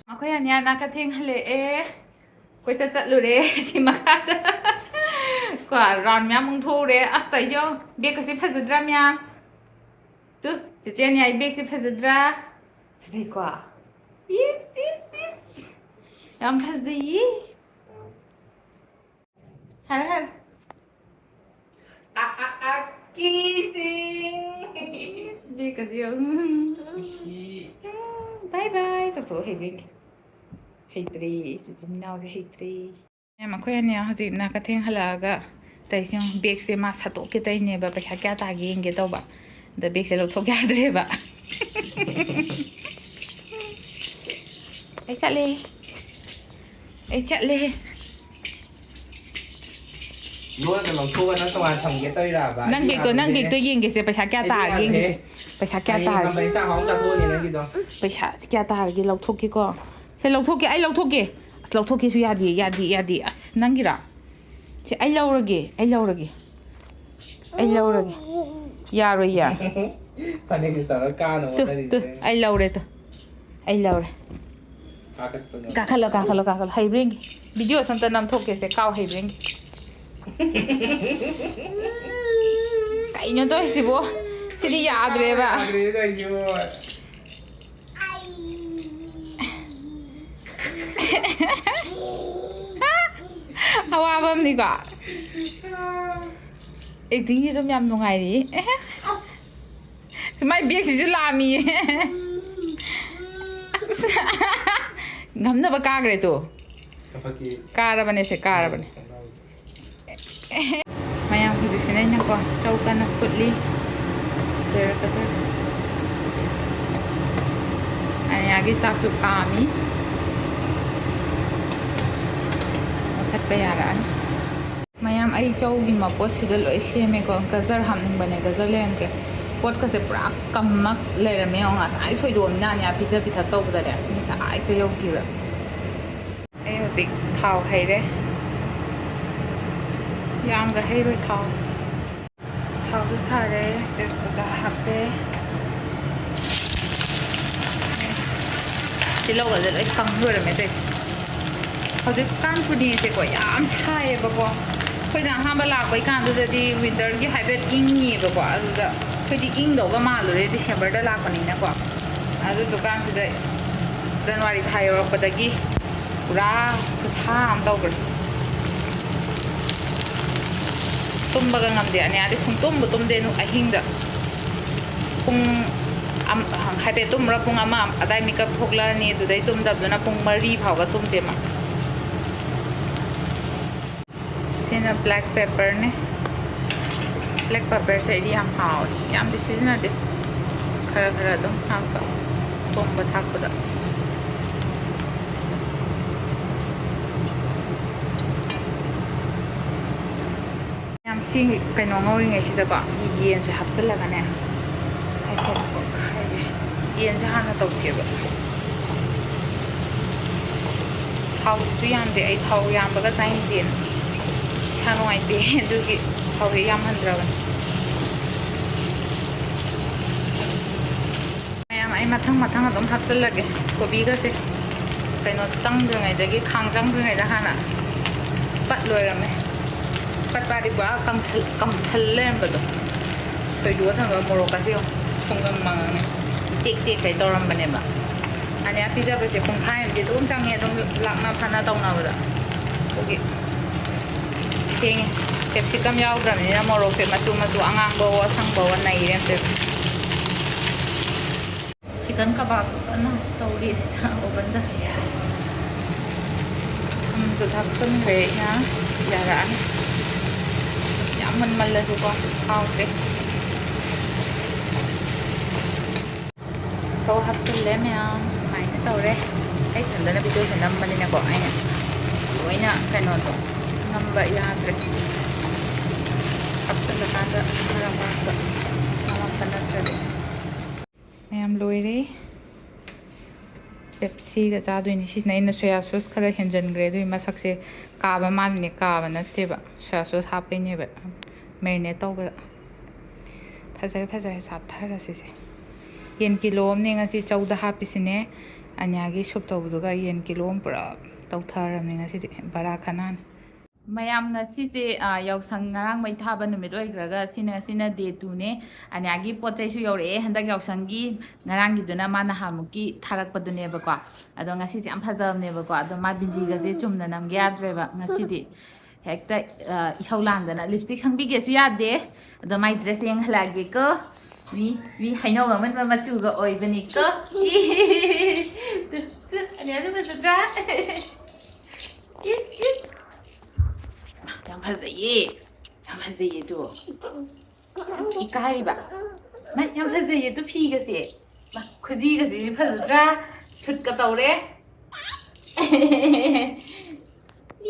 ꯑꯩꯈꯣꯏ ꯑꯅꯤꯌꯥ ꯅꯥꯀꯊꯦꯡ ꯍꯜꯂꯛꯑꯦ꯫ ꯀꯣꯏꯆꯠ ꯆꯠꯂꯨꯔꯦ ꯁꯤ ꯃꯈꯥꯗ꯫ ꯀꯣ, round ꯃꯌꯥꯝ ꯑꯃꯨꯛ ꯊꯣꯛꯎꯔꯦ꯫ ꯑꯁ, ꯇꯧꯏꯁꯦ ꯌꯦꯡꯉꯣ꯫ ꯕꯦꯒꯀꯁꯦ ꯐꯖꯗ꯭ꯔꯥ ꯃꯌꯥꯝ? ꯇꯨ, ꯆꯦꯆꯦ ꯑꯅꯤꯌꯥ, ꯑꯩ ꯕꯦꯒꯁꯦ ꯐꯖꯗ꯭ꯔꯥ? ꯐꯖꯩꯀꯣ? ꯏꯁ, ꯏꯁ, ꯏꯁ꯫ ꯌꯥꯝ ꯐꯖꯩꯌꯦ꯫ ꯍꯥꯏꯔꯣ, ꯍꯥꯏꯔꯣ꯫ ꯑ, ꯑ, ꯑ, kissing. ꯕꯦꯒꯀꯁꯦ ꯌꯦꯡꯉꯨ꯫ ꯈꯨꯁꯤ꯫ Bye bye ꯇꯧꯊꯣꯛꯑꯣ ꯍꯩꯕ꯭ꯔꯥ ꯌꯦꯡꯒꯦ꯫ ꯍꯩꯇ꯭ꯔꯦ, ꯆꯤꯆꯤꯟ ꯏꯅꯥꯎꯁꯦ ꯍꯩꯇ꯭ꯔꯦ꯫ ꯃꯦꯝ, ꯑꯩꯈꯣꯏ ꯑꯅꯤ ꯍꯧꯖꯤꯛ ꯅꯥꯀꯊꯦꯡ ꯍꯜꯂꯛꯑꯒ ꯇꯧꯔꯤꯁꯦ ꯌꯦꯡꯉꯨ, ꯕꯦꯒꯁꯦ ꯃꯥ ꯁꯠꯇꯣꯛꯀꯦ ꯇꯧꯔꯤꯅꯦꯕ, ꯄꯩꯁꯥ ꯀꯌꯥ ꯇꯥꯒꯦ ꯌꯦꯡꯒꯦ ꯇꯧꯕ꯫ ꯑꯗ ꯕꯦꯒꯁꯦ ꯂꯧꯊꯣꯛ ꯌꯥꯗ꯭ꯔꯦꯕ꯫ ꯑꯩ ꯆꯠꯂꯦ꯫ ꯑꯩ ꯆꯠꯂꯦ꯫ ꯂꯣꯟꯅ ꯂꯧꯊꯣꯛꯑꯒ ꯅꯪ ꯇꯣꯉꯥꯟ ꯊꯝꯒꯦ ꯇꯧꯔꯤꯔꯕ? ꯅꯪ ꯑꯩꯗꯤ ꯕꯦꯒꯇꯣ, ꯅꯪ ꯌꯥꯗ꯭ꯔꯦꯍꯦ꯫ ꯕꯦꯒꯇꯣ ꯌꯦꯡꯒꯦꯁꯦ, ꯄꯩꯁꯥ ꯀꯌꯥ ꯑꯩꯗꯤ ꯇꯥꯔꯒꯦ ꯌꯥꯗ꯭ꯔꯦꯍꯦ꯫ ꯌꯦꯡꯒꯦꯁꯦ꯫ ꯄꯩꯁꯥ ꯀꯌꯥ ꯍꯌꯦꯡ ꯇꯥꯔꯒꯦ? ꯍꯟꯕꯗ ꯏꯟꯁꯥꯡ ꯑꯍꯥꯎꯕ ꯆꯥꯊꯣꯛꯑꯅꯤ ꯅꯪꯒꯤꯗꯣ꯫ ꯄꯩꯁꯥ ꯀꯌꯥ ꯇꯥꯔꯒꯦ? ꯂꯧꯊꯣꯛꯀꯦꯀꯣ꯫ ꯁꯦ, ꯂꯧꯊꯣꯛꯀꯦ, ꯑꯩ ꯂꯧꯊꯣꯛꯀꯦ꯫ ꯑꯁ, ꯂꯧꯊꯣꯛꯀꯦꯁꯨ ꯌꯥꯗꯦ, ꯌꯥꯗꯦ, ꯌꯥꯗꯦ꯫ ꯑꯁ, ꯅꯪꯒꯤꯔꯥ? ꯁꯦ, ꯑꯩ ꯂꯧꯔꯒꯦ, ꯑꯩ ꯂꯧꯔꯒꯦ꯫ ꯑꯩ ꯂꯧꯔꯒꯦ꯫ ꯌꯥꯔꯣꯏ, ꯌꯥꯔꯣꯏ꯫ ꯐꯅꯦꯛꯁꯦ ꯇꯧꯔ ꯀꯥꯅꯕ ꯇꯨ, ꯍꯣꯠꯅꯔꯤꯁꯦ꯫ ꯇꯨ, ꯑꯩ ꯂꯧꯔꯦ, ꯇꯨ꯫ ꯑꯩ ꯂꯧꯔꯦ꯫ ꯀꯥꯈꯠꯂꯣ, ꯀꯥꯈꯠꯂꯣ, ꯀꯥꯈꯠꯂꯣ꯫ ꯍꯩꯕ꯭ꯔꯥ ꯌꯦꯡꯒꯦ꯫ ꯚꯤꯗꯤꯑꯣ ꯑꯝꯇ ꯅꯝꯊꯣꯛꯀꯦꯁꯦ꯫ ꯀꯥꯎ ꯍꯩꯕ꯭ꯔꯥ ꯌꯦꯡꯒꯦ꯫ ꯀꯩꯅꯣ ꯇꯧꯔꯤꯁꯤꯕꯣ? ꯁꯤꯗꯤ ꯌꯥꯗ꯭ꯔꯦꯕ꯫ ꯌꯥꯗ꯭ꯔꯦ ꯇꯧꯔꯤꯁꯤꯕꯣ꯫ ꯑꯋꯥꯕꯝꯅꯤꯀꯣ꯫ ꯑꯦꯛꯇꯤꯡꯁꯤ ꯑꯗꯨꯝ ꯌꯥꯝ ꯅꯨꯡꯉꯥꯏꯔꯤ꯫ ꯑꯁ꯫ ꯃꯥꯏ ꯕꯦꯛꯁꯤꯁꯨ ꯂꯥꯝꯃꯤꯌꯦ꯫ ꯑꯁ꯫ ꯉꯝꯅꯕ ꯀꯥꯈ꯭ꯔꯦ ꯇꯣ꯫ ꯀꯥꯔꯕꯅꯦ ꯁꯦ, ꯀꯥꯔꯕꯅꯦ꯫ ꯃꯌꯥꯝ ꯍꯧꯖꯤꯛꯁꯤꯅ ꯑꯩꯅꯀꯣ ꯆꯧ ꯀꯟꯅ ꯐꯨꯠꯂꯤ꯫ ꯂꯣꯏꯔꯛꯀꯗꯧꯔꯦ꯫ ꯑꯅꯤꯌꯥꯒꯤ ꯆꯥꯛꯁꯨ ꯀꯥꯝꯃꯤ꯫ ꯃꯨꯊꯠꯄ ꯌꯥꯔꯛꯑꯅꯤ꯫ ꯃꯌꯥꯝ, ꯑꯩ ꯆꯧꯒꯤ ꯃꯄꯣꯠꯁꯤꯗ ꯂꯣꯏ ꯁꯦꯝꯃꯦꯀꯣ꯫ ꯒꯖꯔ ꯍꯥꯞꯅꯤꯡꯕꯅꯦ, ꯒꯖꯔ ꯂꯩꯔꯝꯗ꯭ꯔꯦ꯫ ꯄꯣꯠꯀꯁꯦ ꯄꯨꯔꯥ ꯀꯝꯃꯛ ꯂꯩꯔꯝꯃꯦ꯫ ꯌꯦꯡꯉꯣ, ꯉꯁꯥꯏ ꯁꯣꯏꯗꯣꯛꯑꯝꯅꯤꯅꯅꯦ, ꯄꯤꯖ ꯄꯤꯊꯛ ꯇꯧꯕꯗꯅꯦ, ꯉꯁꯥꯏ ꯍꯦꯛꯇ ꯌꯧꯈꯤꯕ꯫ ꯑꯩ ꯍꯧꯖꯤꯛ ꯊꯥꯎ ꯍꯩꯔꯦ꯫ ꯌꯥꯝꯒ ꯍꯩꯔꯣꯏ ꯊꯥꯎ꯫ ꯊꯥꯎꯁꯨ ꯁꯥꯔꯦ, ꯇꯦꯖꯄꯇꯥ ꯍꯥꯞꯄꯦ꯫ ꯇꯤꯜꯍꯧꯒꯁꯦ ꯂꯣꯏ ꯀꯪ ꯂꯣꯏꯔꯝꯃꯦ ꯇꯧꯔꯤꯁꯦ꯫ ꯍꯧꯖꯤꯛ ꯀꯥꯡ ꯄꯨꯅꯦꯁꯦꯀꯣ ꯌꯥꯝ ꯁꯥꯏꯌꯦꯕꯀꯣ꯫ ꯑꯩꯈꯣꯏꯅ ꯑꯍꯥꯟꯕ ꯂꯥꯛꯄꯩ ꯀꯥꯟꯗꯨꯗꯗꯤ ꯋꯤꯟꯇꯔꯒꯤ ꯍꯥꯏꯐꯦꯠ ꯏꯪꯉꯤꯕꯀꯣ, ꯑꯗꯨꯗ ꯑꯩꯈꯣꯏꯗꯤ ꯏꯪꯗꯧꯒ ꯃꯥꯜꯂꯨꯔꯦ ꯗꯤꯁꯦꯝꯕꯔꯗ ꯂꯥꯛꯄꯅꯤꯅꯀꯣ꯫ ꯑꯗꯨꯗꯨꯀꯥꯟꯁꯤꯗ ꯖꯅꯋꯥꯔꯤ ꯊꯥ ꯌꯧꯔꯛꯄꯗꯒꯤ ꯄꯨꯔꯥ ꯈꯨꯠꯁꯥ ꯑꯃ ꯇꯧꯈ꯭ꯔꯦ꯫ ꯇꯨꯝꯕꯒ ꯉꯝꯗꯦ꯫ ꯑꯅꯤꯌꯥꯗꯤ ꯁꯨꯡꯇꯨꯝꯕꯨ ꯇꯨꯝꯗꯦ ꯑꯍꯤꯡꯗ꯫ ꯄꯨꯡ ꯑꯝ-, ꯍꯥꯏꯐꯦꯠ ꯇꯨꯝꯃꯨꯔ ꯄꯨꯡ ꯑꯃ ꯑꯗꯥꯏ ꯃꯤꯀꯞ ꯊꯣꯛꯂꯛꯑꯅꯤ꯫ ꯑꯗꯨꯗꯩ ꯇꯨꯝꯗꯕꯗꯨꯅ ꯄꯨꯡ ꯃꯔꯤ ꯐꯥꯎꯕ ꯇꯨꯝꯗꯦ ꯃꯥ꯫ ꯁꯤꯅ ꯕ꯭ꯂꯦꯛ ꯄꯦꯄꯔꯅꯦ꯫ ꯕ꯭ꯂꯦꯛ ꯄꯦꯄꯔꯁꯦ ꯑꯩꯗꯤ ꯌꯥꯝ ꯍꯥꯎꯋꯦ꯫ ꯌꯥꯝꯗꯤ ꯁꯤꯖꯤꯟꯅꯗꯦ꯫ ꯈꯔ ꯈꯔ ꯑꯗꯨꯝ ꯍꯥꯞꯄ ꯊꯣꯡꯕ ꯊꯥꯛꯄꯗ꯫ ꯌꯥꯝ ꯁꯤ ꯀꯩꯅꯣ ꯉꯧꯔꯤꯉꯩꯁꯤꯗꯀꯣ, ꯌꯦꯟꯁꯦ ꯍꯥꯞꯆꯤꯜꯂꯒꯅꯦ, ꯍꯥꯏꯐꯦꯠ ꯍꯥꯏꯗꯤ ꯌꯦꯟꯁꯦ ꯍꯥꯟꯅ ꯇꯧꯒꯦꯕ꯫ ꯊꯥꯎꯁꯨ ꯌꯥꯝꯗꯦ, ꯑꯩ ꯊꯥꯎ ꯌꯥꯝꯕꯒ ꯆꯥꯅꯤꯡꯗꯦꯅ ꯏꯁꯥ ꯅꯨꯡꯉꯥꯏꯇꯦ, ꯑꯗꯨꯒꯤ ꯊꯥꯎꯁꯦ ꯌꯥꯝꯍꯟꯗ꯭ꯔꯕꯅꯤ꯫ ꯃꯌꯥꯝ, ꯑꯩ ꯃꯊꯪ ꯃꯊꯪ ꯑꯗꯨꯝ ꯍꯥꯞꯆꯤꯜꯂꯒꯦ ꯀꯣꯕꯤꯒꯁꯦ꯫ ꯀꯩꯅꯣ ꯆꯪꯗ꯭ꯔꯤꯉꯩꯗꯒꯤ, ꯈꯥꯡ ꯆꯪꯗ꯭ꯔꯤꯉꯩꯗ ꯍꯥꯟꯅ ꯄꯠ ꯂꯣꯏꯔꯝꯃꯦ꯫ ꯄꯠꯄꯗꯤ ꯄꯨꯔꯥ ꯀꯪꯁꯜ-, ꯀꯪꯁꯜ ꯂꯩꯔꯝꯕꯗꯣ꯫ ꯊꯣꯏꯗꯣꯛꯑ ꯊꯝꯕ ꯃꯣꯔꯣꯛꯀꯁꯦ ꯌꯦꯡꯉꯣ, ꯁꯨꯡꯀꯪ ꯃꯪꯉꯦ꯫ ꯇꯦꯛ ꯇꯦꯛꯈꯩ ꯇꯧꯔꯝꯕꯅꯦꯕ꯫ ꯑꯅꯤꯌꯥ ꯄꯤꯖꯕꯁꯦ ꯄꯨꯡꯈꯥꯏ ꯑꯃꯗꯤ ꯑꯗꯨꯝ ꯆꯪꯉꯦ, ꯑꯗꯨꯝ ꯂꯥꯛꯅ ꯐꯥꯅ ꯇꯧꯅꯕꯗ꯫ ꯑꯗꯨꯒꯤ ꯊꯦꯡꯉꯦ꯫ ꯀꯦꯞꯁꯤꯀꯝ ꯌꯥꯎꯗ꯭ꯔꯕꯅꯤꯅ ꯃꯣꯔꯣꯛꯁꯦ ꯃꯆꯨ ꯃꯆꯨ, ꯑꯉꯥꯡꯕꯋꯣ ꯑꯁꯪꯕꯋꯣ ꯅꯩꯔꯦ ꯑꯝꯇ꯫ ꯆꯤꯀꯟ ꯀꯕꯥꯕ ꯀꯟꯅ ꯇꯧꯔꯤ ꯁꯤꯗ ꯑꯣꯚꯟꯗ꯫ ꯊꯨꯝꯁꯨ ꯊꯥꯛꯆꯟꯈ꯭ꯔꯦ ꯑꯩꯅ, ꯌꯥꯔꯛꯑꯅꯤ꯫ ꯌꯥꯝ ꯃꯟꯃꯜꯂꯁꯨꯀꯣ ꯍꯥꯎꯇꯦ꯫ ꯊꯧ ꯍꯥꯞꯆꯤꯜꯂꯦ ꯃꯌꯥꯝ, ꯁꯨꯃꯥꯏꯅ ꯇꯧꯔꯦ꯫ ꯑꯩ ꯏꯊꯟꯗꯅ ꯚꯤꯗꯤꯑꯣꯁꯦ ꯅꯝꯕꯅꯤꯅꯀꯣ, ꯑꯩꯅ ꯂꯣꯏꯅ ꯀꯩꯅꯣꯗꯣ ꯅꯝꯕ ꯌꯥꯗ꯭ꯔꯦ꯫ ꯍꯥꯞꯆꯤꯜꯂꯀꯥꯟꯗ ꯃꯔꯛ ꯃꯔꯛꯇ ꯅꯝꯃꯛꯄ ꯅꯠꯇ꯭ꯔꯗꯤ꯫ ꯃꯌꯥꯝ ꯂꯣꯏꯔꯦ꯫ ꯄꯦꯞꯁꯤꯒ ꯆꯥꯗꯣꯏꯅꯤ꯫ ꯁꯤꯁꯤꯅ ꯑꯩꯅ ꯁꯣꯌꯥ ꯁꯣꯁ ꯈꯔ ꯍꯦꯟꯖꯟꯈ꯭ꯔꯦ, ꯑꯗꯨꯒꯤ ꯃꯁꯛꯁꯦ ꯀꯥꯕ ꯃꯥꯜꯂꯤꯅꯦ꯫ ꯀꯥꯕ ꯅꯠꯇꯦꯕ, ꯁꯣꯌꯥ ꯁꯣꯁ ꯍꯥꯞꯄꯩꯅꯦꯕ, ꯃꯦꯔꯤꯅꯦꯠ ꯇꯧꯕꯗ꯫ ꯐꯖꯔꯦ, ꯐꯖꯔꯦ, ꯆꯥꯊꯔꯁꯤꯁꯦ꯫ ꯌꯦꯟ ꯀꯤꯂꯣ ꯑꯃꯅꯦ ꯉꯁꯤ ꯆꯧꯗ ꯍꯥꯞꯄꯤꯁꯤꯅꯦ꯫ ꯑꯅꯤꯌꯥꯒꯤ ꯁꯨꯞ ꯇꯧꯕꯗꯨꯒ ꯌꯦꯟ ꯀꯤꯂꯣ ꯑꯃ ꯄꯨꯔꯥ ꯇꯧꯊꯔꯕꯅꯦ ꯉꯁꯤꯗꯤ, ꯕꯔꯥ ꯈꯅꯥꯅꯤ꯫ ꯃꯌꯥꯝ ꯉꯁꯤꯁꯦ, ꯑ, ꯌꯥꯎꯁꯪ ꯉꯔꯥꯡ ꯃꯩ ꯊꯥꯕ ꯅꯨꯃꯤꯠ ꯑꯣꯏꯈ꯭ꯔꯒ ꯁꯤꯅ, ꯁꯤꯅ ꯗꯦ ꯇꯨꯅꯦ꯫ ꯑꯅꯤꯌꯥꯒꯤ ꯄꯣꯠ ꯆꯩꯁꯨ ꯌꯧꯔꯛꯑꯦ ꯍꯟꯗꯛ ꯌꯥꯎꯁꯪꯒꯤ꯫ ꯉꯔꯥꯡꯒꯤꯗꯨꯅ ꯃꯥ ꯅꯍꯥꯟꯃꯨꯛꯀꯤ ꯊꯥꯔꯛꯄꯗꯨꯅꯦꯕꯀꯣ꯫ ꯑꯗꯣ ꯉꯁꯤꯁꯦ ꯌꯥꯝ ꯐꯖꯕꯅꯦꯕꯀꯣ꯫ ꯑꯗꯣ ꯃꯥ ꯕꯤꯟꯗꯤꯒꯁꯦ ꯆꯨꯝꯅ ꯅꯝꯒꯦ ꯌꯥꯗ꯭ꯔꯦꯕ ꯉꯁꯤꯗꯤ꯫ ꯍꯦꯛꯇ, ꯑ, ꯏꯁꯧ ꯂꯥꯡꯗꯅ ꯂꯤꯞꯁꯇꯤꯛ ꯁꯪꯕꯤꯒꯦꯁꯨ ꯌꯥꯗꯦ꯫ ꯑꯗꯣ ꯃꯥꯏ ꯗ꯭ꯔꯦꯁ ꯌꯦꯡꯍꯜꯂꯛꯑꯒꯦꯀꯣ꯫ ꯃꯤ, ꯃꯤ ꯍꯩꯅꯧ ꯑꯃꯟꯕ ꯃꯆꯨꯒ ꯑꯣꯏꯕꯅꯤꯀꯣ꯫ Two, two, ꯑꯅꯤꯌꯥꯗꯨ ꯐꯖꯗ꯭ꯔꯥ? ꯏꯁ, ꯏꯁ꯫ ꯌꯥꯝ ꯐꯖꯩꯌꯦ꯫ ꯌꯥꯝ ꯐꯖꯩꯌꯦ ꯑꯗꯣ꯫ ꯏꯀꯥꯏꯔꯤꯕ꯫ ꯃꯥ ꯌꯥꯝ ꯐꯖꯩꯌꯦ ꯑꯗꯨ ꯐꯤꯒꯁꯦ꯫ ꯃꯥ ꯈꯨꯖꯤꯒꯁꯦ ꯐꯖꯗ꯭ꯔꯥ? ꯁꯨꯠꯀ ꯇꯧꯔꯦ꯫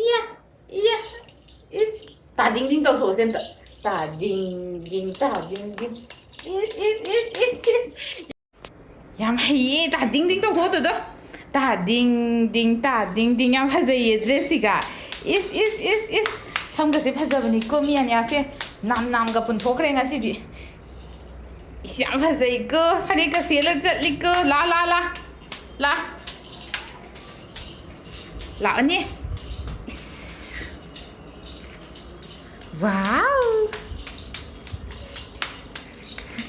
ꯏꯌꯥ, ꯏꯌꯥ, ꯏꯁ꯫ ꯇꯥꯗꯤꯡ ꯗꯤꯡ ꯇꯧꯊꯣꯛꯑꯁꯦ ꯑꯝꯇ꯫ ꯇꯥꯗꯤꯡ ꯗꯤꯡ, ꯇꯥꯗꯤꯡ ꯗꯤꯡ꯫ ꯏꯁ, ꯏꯁ, ꯏꯁ, ꯏꯁ, ꯏꯁ꯫ ꯌꯥꯝ ꯍꯩꯌꯦ, ꯇꯥ ꯗꯤꯡ ꯗꯤꯡ ꯇꯧꯊꯣꯛꯑꯣ ꯑꯗꯨꯗꯣ꯫ ꯇꯥ ꯗꯤꯡ ꯗꯤꯡ, ꯇꯥ ꯗꯤꯡ ꯗꯤꯡ, ꯌꯥꯝ ꯐꯖꯩꯌꯦ ꯗ꯭ꯔꯦꯁꯁꯤꯒ꯫ ꯏꯁ, ꯏꯁ, ꯏꯁ, ꯏꯁ, ꯁꯝꯒꯁꯦ ꯐꯖꯕꯅꯤꯀꯣ ꯃꯤ ꯑꯅꯤꯌꯥꯁꯦ꯫ ꯅꯥꯝ ꯅꯥꯝꯒ ꯄꯨꯟꯊꯣꯛꯈ꯭ꯔꯦ ꯉꯁꯤꯗꯤ꯫ ꯏꯁ, ꯌꯥꯝ ꯐꯖꯩꯀꯣ, ꯐꯅꯦꯛꯀ ꯁꯦꯠꯂ ꯆꯠꯂꯤꯀꯣ꯫ ꯂꯥ, ꯂꯥ, ꯂꯥ, ꯂꯥ꯫ ꯂꯥꯛꯑꯅꯤ꯫ ꯏꯁ꯫ ꯋꯥꯎ꯫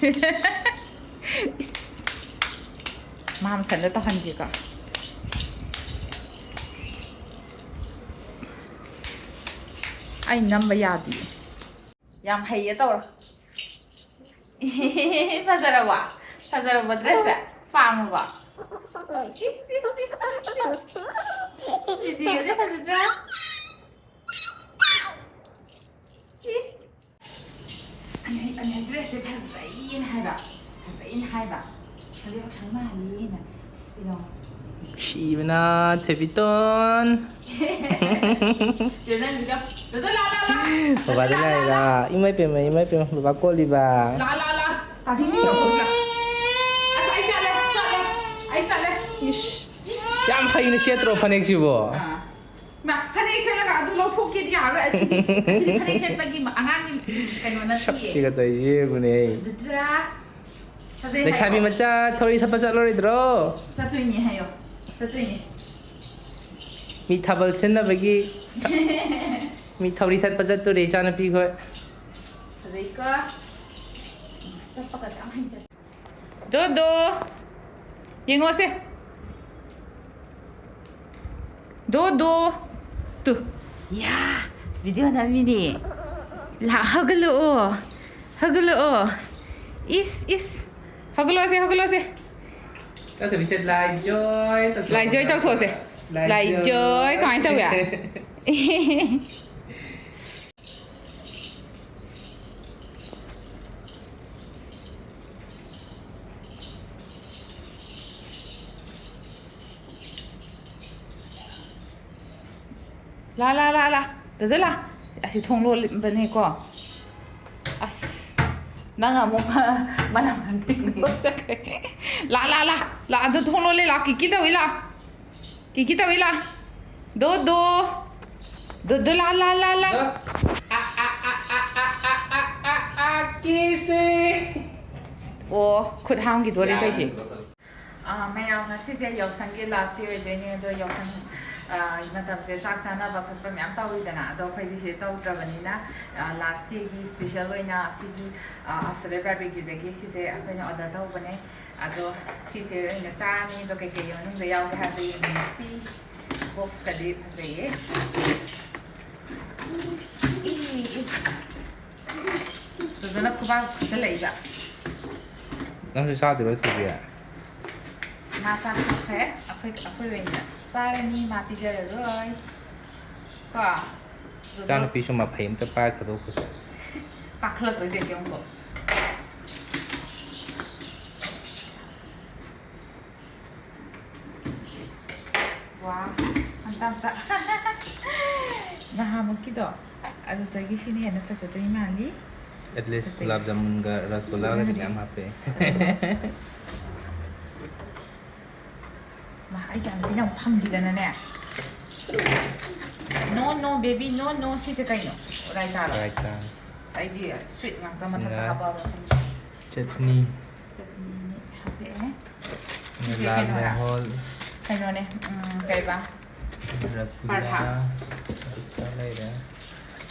ꯏꯁ꯫ ꯃꯥ ꯃꯊꯟꯇ ꯇꯧꯍꯟꯒꯦꯀꯣ꯫ ꯑꯩ ꯅꯝꯕ ꯌꯥꯗꯤꯌꯦ꯫ ꯌꯥꯝ ꯍꯩꯌꯦ ꯇꯧꯔꯣ꯫ ꯐꯖꯔꯕꯣ? ꯐꯖꯔꯕꯣ dress ꯁꯦ? ꯄꯥꯝꯃꯕꯣ? ꯏꯁ, ꯏꯁ, ꯏꯁ, ꯏꯁ, ꯏꯁ꯫ ꯗꯤꯗꯤꯒꯁꯦ ꯐꯖꯗ꯭ꯔꯥ? ꯏꯁ꯫ ꯑꯩ, ꯑꯩ, ꯑꯩ dress ꯁꯦ ꯐꯖꯩꯌꯦꯅ ꯍꯥꯏꯕ꯫ ꯐꯖꯩꯌꯦꯅ ꯍꯥꯏꯕ꯫ ꯑꯗꯨ ꯌꯥꯎꯁꯪ ꯃꯥꯜꯂꯤꯅ꯫ ꯁꯤꯗꯣ꯫ ꯅꯨꯡꯁꯤꯕꯅ ꯊꯣꯏꯕꯤꯇꯣꯟ꯫ ꯁꯤꯗ ꯅꯪꯒꯤꯗꯣ꯫ ꯗꯥꯗꯥ ꯂꯥ, ꯂꯥ, ꯂꯥ꯫ ꯕꯕꯥꯗ ꯂꯥ, ꯂꯥ, ꯂꯥ, ꯂꯥꯏꯔꯥ꯫ ꯏꯃꯥꯏ ꯄꯦꯝꯃ, ꯏꯃꯥꯏ ꯄꯦꯝꯃ, ꯕꯕꯥ ꯀꯣꯜꯂꯤꯕ꯫ ꯂꯥ, ꯂꯥ, ꯂꯥ꯫ ꯇꯥꯗꯤꯡꯗꯤ ꯇꯧꯊꯣꯛꯎ ꯂꯥ꯫ ꯑꯁ, ꯑꯩ ꯆꯠꯂꯦ, ꯆꯠꯂꯦ꯫ ꯑꯩ ꯆꯠꯂꯦ꯫ ꯏꯁ꯫ ꯌꯥꯝ ꯍꯩꯅ ꯁꯦꯠꯇ꯭ꯔꯣ ꯐꯅꯦꯛꯁꯤꯕꯣ? ꯑꯥ꯫ ꯃꯥ, ꯐꯅꯦꯛ ꯁꯦꯠꯂꯒ ꯑꯗꯨ ꯂꯧꯊꯣꯛꯀꯦꯗꯤ ꯌꯥꯔꯣꯏ꯫ ꯑꯁꯤꯗꯤ, ꯑꯁꯤꯗꯤ ꯐꯅꯦꯛ ꯁꯦꯠꯄꯒꯤ ꯑꯉꯥꯡꯒꯤ ꯀꯩꯅꯣ ꯅꯠꯇꯤꯌꯦ꯫ ꯁꯛꯁꯤꯒ ꯇꯧꯔꯤꯁꯦ ꯌꯦꯡꯉꯨꯅꯦ꯫ ꯐꯖꯗ꯭ꯔꯥ? ꯐꯖꯩ ꯂꯩꯁꯥꯕꯤ ꯍꯥꯏꯌꯣ꯫ ꯃꯆꯥ ꯊꯧꯔꯤ ꯊꯠꯄ ꯆꯠꯂꯔꯣꯏꯗ꯭ꯔꯣ? ꯆꯠꯇꯣꯏꯅꯦ ꯍꯥꯏꯌꯣ꯫ ꯆꯠꯇꯣꯏꯅꯦ꯫ ꯃꯤ ꯊꯥꯕꯜ ꯁꯤꯟꯅꯕꯒꯤ ꯃꯤ ꯊꯧꯔꯤ ꯊꯠꯄ ꯆꯠꯇꯣꯔꯦ ꯏꯆꯥꯅꯨꯄꯤ ꯈꯣꯏ꯫ ꯐꯖꯩꯀꯣ? ꯆꯠꯄꯒꯁꯦ ꯌꯥꯝ ꯍꯩꯖꯩ꯫ ꯗꯣꯗꯣ! ꯌꯦꯡꯉꯣꯁꯦ꯫ ꯗꯣꯗꯣ! ꯇꯨ꯫ ꯌꯥ! Video ꯅꯝꯃꯤꯅꯦ꯫ ꯂꯥ, ꯍꯧꯒꯠꯂꯛꯑꯣ꯫ ꯍꯧꯒꯠꯂꯛꯑꯣ꯫ ꯏꯁ, ꯏꯁ꯫ ꯍꯧꯒꯠꯂꯛꯑꯣꯁꯦ, ꯍꯧꯒꯠꯂꯛꯑꯣꯁꯦ꯫ ꯆꯠꯇꯕꯤꯁꯦ ꯂꯥꯏꯖꯣꯏ ꯇꯧꯊꯣꯛꯑꯣ꯫ ꯂꯥꯏꯖꯣꯏ ꯇꯧꯊꯣꯛꯑꯣꯁꯦ꯫ ꯂꯥꯏꯖꯣꯏ꯫ ꯂꯥꯏꯖꯣꯏ ꯀꯃꯥꯏꯅ ꯇꯧꯒꯦ? ꯂꯥ, ꯂꯥ, ꯂꯥ, ꯂꯥ꯫ ꯗꯥꯗꯥ ꯂꯥ꯫ ꯑꯁꯤ ꯊꯣꯡ ꯂꯣꯜꯂꯤꯕꯅꯦꯀꯣ꯫ ꯑꯁ꯫ ꯅꯪ ꯑꯃꯨꯛ ꯃꯅꯝ ꯍꯟꯊꯤꯕ ꯆꯠꯈ꯭ꯔꯦ꯫ ꯂꯥ, ꯂꯥ, ꯂꯥ꯫ ꯂꯥ, ꯑꯗꯨ ꯊꯣꯡ ꯂꯣꯜꯂꯦ ꯂꯥ꯫ ꯀꯤꯀꯤ ꯇꯧꯏ ꯂꯥ꯫ ꯀꯤꯀꯤ ꯇꯧꯏ ꯂꯥ꯫ ꯗꯣꯗꯣ꯫ ꯗꯣꯗꯣ ꯂꯥ, ꯂꯥ, ꯂꯥ, ꯂꯥ꯫ ꯑ, ꯑ, ꯑ, ꯑ, ꯑ, ꯑ, ꯑ, ꯑ, ꯀꯤꯁꯦ꯫ ꯑꯣ, ꯈꯨꯠ ꯍꯥꯝꯈꯤꯗꯣꯔꯦ ꯇꯧꯏꯁꯦ꯫ ꯑꯥ, ꯃꯌꯥꯝ, ꯉꯁꯤꯁꯦ ꯌꯥꯎꯁꯪꯒꯤ last day ꯑꯣꯏꯗꯣꯏꯅꯦ꯫ ꯑꯗꯣ ꯌꯥꯎꯁꯪ, ꯑꯥ, ꯃꯇꯝꯁꯦ ꯆꯥꯛ ꯆꯥꯅꯕ ꯈꯣꯠꯄ ꯃꯌꯥꯝ ꯇꯧꯋꯤꯗꯅ, ꯑꯗꯣ ꯑꯩꯈꯣꯏꯗꯤ ꯁꯤ ꯇꯧꯗ꯭ꯔꯕꯅꯤꯅ, ꯑꯥ, ꯂꯥꯁ ꯗꯦꯒꯤ ꯁ꯭ꯄꯦꯁꯦꯜ ꯑꯣꯏꯅ ꯁꯤꯒꯤ, ꯑꯥ, ꯑꯞꯁꯣꯂꯨꯠ ꯕꯥꯔꯕꯤꯀ꯭ꯌꯨꯗꯒꯤ ꯁꯤꯁꯦ ꯑꯩꯈꯣꯏꯅ ꯑꯣꯔꯗꯔ ꯇꯧꯕꯅꯦ꯫ ꯑꯗꯣ ꯁꯤꯁꯦ ꯑꯣꯏꯅ ꯆꯥꯔꯅꯤ꯫ ꯑꯗꯣ ꯀꯩꯀꯩ ꯃꯅꯨꯡꯗ ꯌꯥꯎꯒꯦ ꯍꯥꯏꯕꯗꯣ ꯌꯦꯡꯃꯤꯟꯅꯁꯤ꯫ ꯕꯣꯛꯁꯀꯗꯤ ꯐꯖꯩꯌꯦ꯫ E, E. ꯗꯣꯗꯣꯅ ꯈꯨꯕꯥꯛ ꯈꯨꯁꯜꯂꯛꯏꯕ꯫ ꯅꯪꯁꯨ ꯆꯥꯗꯣꯏꯔꯣ, ꯊꯣꯏꯕꯤ? ꯃꯥ ꯆꯥꯊꯣꯛꯈ꯭ꯔꯦ꯫ ꯑꯩꯈꯣꯏ, ꯑꯩꯈꯣꯏ ꯑꯣꯏꯅ ꯆꯥꯔꯅꯤ, ꯃꯥ ꯄꯤꯖꯔꯔꯣꯏ꯫ ꯀꯣ? ꯗꯣꯗꯣ ꯏꯆꯥꯅꯨꯄꯤꯁꯨ ꯃꯐꯩ ꯑꯝꯇ ꯄꯥꯏꯔ ꯊꯥꯗꯣꯛꯈꯣꯁꯦ꯫ ꯀꯥꯈꯠꯂꯛꯇꯣꯏꯁꯦ ꯌꯦꯡꯉꯨꯀꯣ꯫ ꯋꯥ, ꯑꯝꯇ, ꯑꯝꯇ꯫ ꯅꯍꯥꯟꯃꯨꯛꯀꯤꯗꯣ, ꯑꯗꯨꯗꯒꯤ ꯁꯤꯅ ꯍꯦꯟꯅ ꯐꯖꯗꯣꯏ ꯃꯥꯜꯂꯤ꯫ At least ꯐꯖꯩ꯫ ꯒꯨꯂꯥꯞ ꯖꯥꯃꯨꯟꯒ ꯔꯁꯒꯨꯂꯥꯒꯗꯤ ꯃꯌꯥꯝ ꯍꯥꯞꯄꯦ꯫ ꯃꯥ, ꯑꯩ ꯏꯆꯥꯅꯨꯄꯤꯅ ꯑꯃꯨꯛ ꯐꯪꯈꯤꯗꯅꯅꯦ꯫ No, no, baby, no, no, ꯁꯤꯁꯦ ꯀꯩꯅꯣ? ꯔꯥꯏꯇꯥꯔꯣ? ꯔꯥꯏꯇꯥ꯫ ꯑꯩꯗꯤ ꯁ꯭ꯋꯤꯠ ꯉꯥꯛꯇ ꯃꯊꯛꯇ ꯁꯤꯅ ꯍꯥꯞꯄꯛꯑꯕ ꯈꯪꯗꯦ꯫ ꯆꯠꯅꯤ꯫ ꯆꯠꯅꯤꯅꯤ ꯍꯥꯞꯄꯛꯑꯦ꯫ ꯁꯤꯁꯦ ꯂꯥꯜ ꯀꯩꯅꯣꯔꯥ? ꯃꯣꯍꯣꯟ꯫ ꯀꯩꯅꯣꯅꯦ, ꯎꯝ, ꯀꯩꯕ? ꯔꯁꯒꯨꯂꯥ꯫ ꯄꯔꯊꯥ꯫ ꯄꯔꯊꯥ ꯂꯩꯔꯦ꯫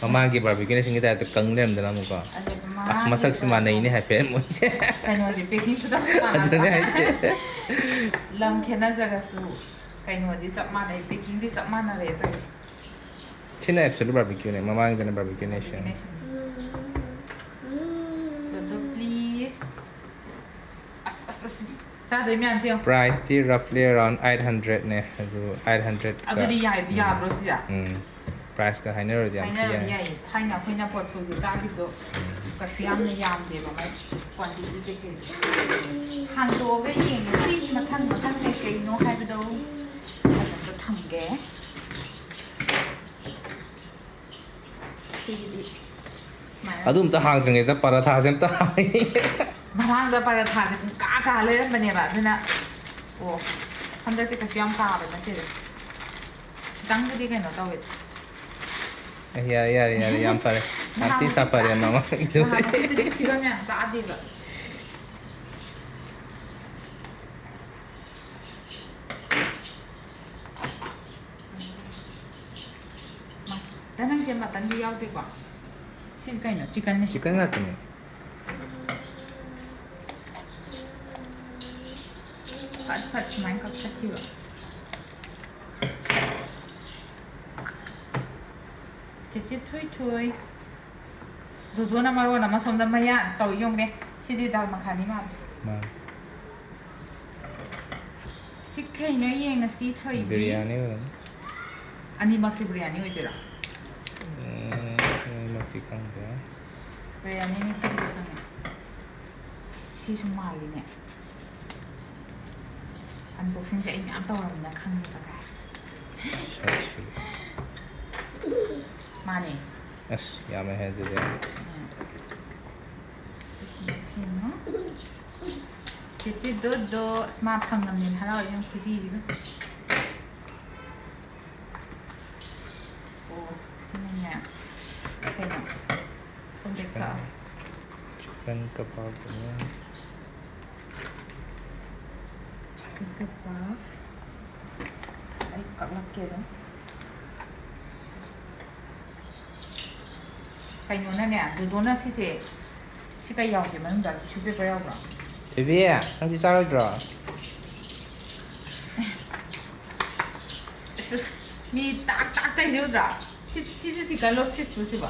ꯃꯃꯥꯡꯒꯤ ꯕꯥꯔꯕꯤꯀ꯭ꯌꯨ ꯅꯦꯁꯟꯒꯤ ꯇꯥꯏꯞꯇ ꯀꯪ ꯂꯩꯔꯝꯗꯅ ꯑꯃꯨꯛꯀꯣ꯫ ꯑꯗꯨꯒ ꯑꯁ, ꯃꯃꯥꯡꯒꯤ ꯃꯁꯛꯁꯤ ꯕꯥꯔꯕꯤꯀ꯭ꯌꯨ ꯃꯥꯟꯅꯩꯅꯦ ꯍꯥꯏꯐꯦꯠ ꯃꯣꯏꯁꯦ꯫ ꯀꯩꯅꯣꯗꯤ packing ꯈꯨꯇꯧꯁꯦ ꯃꯥꯟꯅꯗ꯭ꯔꯣ? ꯑꯗꯨꯅꯦ ꯍꯥꯏꯁꯦ꯫ ꯂꯝ ꯈꯦꯠꯅꯖꯔꯁꯨ ꯀꯩꯅꯣꯗꯤ ꯆꯞ ꯃꯥꯟꯅꯩ, packingꯗꯤ ꯆꯞ ꯃꯥꯟꯅꯔꯦ ꯇꯧꯔꯤꯁꯦ꯫ ꯁꯤꯅ absolute ꯕꯥꯔꯕꯤꯀ꯭ꯌꯨꯅꯦ, ꯃꯃꯥꯡꯒꯤꯗꯅ barbecue nation. Barbecue Nation꯫ ꯑꯗꯣ please꯫ ꯑꯁ, ꯑꯁ, ꯑꯁ, ꯑꯁ꯫ ꯆꯥꯗꯣꯏ ꯃꯌꯥꯝꯁꯦ ꯌꯦꯡꯉꯣ꯫ Priceꯇꯤ roughly around eight hundredꯅꯦ, ꯑꯗꯨ eight hundred ꯑꯗꯨꯗꯤ ꯌꯥꯏ-, ꯎꯝ꯫ ꯌꯥꯗ꯭ꯔꯣ ꯁꯤꯁꯦ? ꯎꯝ꯫ Priceꯀ ꯍꯥꯏꯅꯔꯨꯔꯗꯤ ꯌꯥꯝ ꯊꯤ ꯍꯥꯏꯅꯔꯨꯔꯗꯤ ꯌꯥꯏ꯫ ꯌꯥꯏꯌꯦ꯫ ꯊꯥꯏꯅ ꯑꯩꯈꯣꯏꯅ ꯄꯣꯠꯐꯨꯜꯗ ꯆꯥꯈꯤꯕꯗꯣ ꯎꯝ꯫ ꯀꯩꯁꯨ ꯌꯥꯝꯅ ꯌꯥꯝꯗꯦꯕ ꯃꯥꯏ quantity ꯀꯩꯀꯩꯗꯣ꯫ ꯍꯥꯡꯗꯣꯛꯑꯒ ꯌꯦꯡꯉꯁꯤ ꯃꯊꯪ ꯃꯊꯪ ꯀꯩꯀꯩꯅꯣ ꯍꯥꯏꯕꯗꯣ꯫ ꯑꯗꯨꯝꯇ ꯊꯝꯒꯦ꯫ ꯁꯤꯒꯤꯗꯤ ꯁꯨꯃꯥꯏꯅ ꯑꯗꯨ ꯑꯝꯇ ꯍꯥꯡꯗ꯭ꯔꯤꯉꯩꯗ ꯄꯔꯥꯊꯥꯁꯦ ꯑꯝꯇ ꯍꯥꯡꯉꯤ꯫ ꯃꯃꯥꯡꯗ ꯄꯔꯥꯊꯥꯁꯦ ꯄꯨꯡꯀꯥ ꯀꯥ ꯂꯩꯔꯝꯕꯅꯦꯕ, ꯑꯗꯨꯅ, ꯑꯣ, ꯍꯟꯗꯛꯇꯤ ꯀꯩꯁꯨ ꯌꯥꯝ ꯀꯥꯕ ꯅꯠꯇꯦꯗ꯫ ꯈꯤꯇꯪꯕꯨꯗꯤ ꯀꯩꯅꯣ ꯇꯧꯋꯦ꯫ ꯑꯦ, ꯌꯥꯔꯦ, ꯌꯥꯔꯦ, ꯌꯥꯔꯦ, ꯌꯥꯝ ꯐꯔꯦ꯫ ꯌꯥꯝ ꯊꯤ ꯁꯥꯐꯔꯦ ꯃꯃꯥꯡꯒꯤꯗꯨꯗꯤ꯫ ꯅꯍꯥꯟꯃꯨꯛꯀꯤꯗꯨꯗꯤ ꯐꯤꯕꯝ ꯌꯥꯝ ꯆꯥꯗꯦꯕ꯫ ꯅꯪꯁꯦ ꯃꯇꯟꯗꯤ ꯌꯥꯎꯗꯦꯀꯣ? ꯁꯤꯁꯦ ꯀꯩꯅꯣ? ꯆꯤꯛꯀꯟꯅꯦ꯫ ꯆꯤꯛꯀꯟ ꯉꯥꯛꯇꯅꯦ꯫ ꯐꯠ ꯐꯠ ꯁꯨꯃꯥꯏꯅ ꯀꯛꯊꯠꯈꯤꯕ꯫ ꯆꯦꯆꯦ ꯊꯣꯏ ꯊꯣꯏ꯫ ꯗꯨꯗꯨꯅ ꯃꯔꯣꯟ ꯑꯃ ꯁꯣꯝꯗ ꯃꯌꯥ ꯇꯧ ꯌꯣꯡꯅꯦ꯫ ꯁꯤꯗꯤ ꯗꯥꯜ ꯃꯈꯥꯅꯤ ꯃꯥꯜꯂꯦ꯫ ꯃꯥꯅꯦ꯫ ꯁꯤ ꯀꯩꯅꯣ ꯌꯦꯡꯉꯁꯤ ꯊꯣꯏꯕꯤ꯫ ꯕꯤꯔꯌꯥꯅꯤ ꯑꯣꯏꯔꯝꯅꯤ꯫ ꯑꯅꯤꯃꯛꯁꯦ ꯕꯤꯔꯌꯥꯅꯤ ꯑꯣꯏꯗꯣꯏꯔꯣ? ꯎꯝ, ꯑꯅꯤꯃꯛꯇꯤ ꯈꯪꯗꯦ꯫ ꯕꯤꯔꯌꯥꯅꯤꯅꯤ ꯁꯤꯕꯨꯗꯤ ꯈꯪꯉꯦ꯫ ꯁꯤꯁꯨ ꯃꯥꯜꯂꯤꯅꯦ꯫ Unboxingꯁꯦ ꯑꯩ ꯃꯌꯥꯝ ꯇꯧꯔꯕꯅꯤꯅ ꯈꯪꯉꯦꯕ ꯚꯥꯏ꯫ ꯁꯛꯁꯤ꯫ ꯃꯥꯅꯦ꯫ ꯑꯁ, ꯌꯥꯝꯃꯦꯍꯦ ꯑꯗꯨꯗꯤ꯫ ꯎꯝ꯫ ꯁꯤꯁꯤꯅ ꯀꯩꯅꯣ? ꯆꯤꯆꯤ ꯗꯣꯗꯣ꯫ ꯑꯁ, ꯃꯥ ꯐꯪꯉꯝꯅꯦꯅ ꯍꯔꯥꯎꯔꯦ ꯌꯥꯝ ꯈꯨꯖꯤꯁꯤꯒ꯫ ꯑꯣ, ꯁꯤꯅꯅꯦ꯫ ꯀꯩꯅꯣ? ꯈꯣꯡꯗꯦꯛ ꯀꯛꯑꯣ꯫ ꯆꯤꯛꯀꯟ ꯀꯕꯥꯕ ꯑꯃ꯫ ꯆꯤꯛꯀꯟ ꯀꯕꯥꯕ꯫ ꯑꯩ ꯀꯛꯂꯛꯀꯦ ꯑꯗꯨꯝ꯫ ꯀꯩꯅꯣꯅꯅꯦ, ꯗꯨꯗꯣꯅ ꯁꯤꯁꯦ, ꯁꯤ ꯀꯩ ꯌꯥꯎꯒꯦ ꯃꯅꯨꯡꯗ? Tissue paper ꯌꯥꯎꯕ꯭ꯔꯣ? ꯊꯣꯏꯕꯤ, ꯅꯪꯗꯤ ꯆꯥꯔꯣꯏꯗ꯭ꯔꯣ? ꯃꯤ ꯇꯥꯛ ꯇꯥꯛ ꯇꯧꯔꯤꯁꯦ ꯎꯗ꯭ꯔꯣ? ꯁꯤ, ꯁꯤꯁꯨ ꯆꯤꯛꯀꯟꯂꯣ ꯐꯤꯁꯂꯣ ꯁꯤꯕꯣ?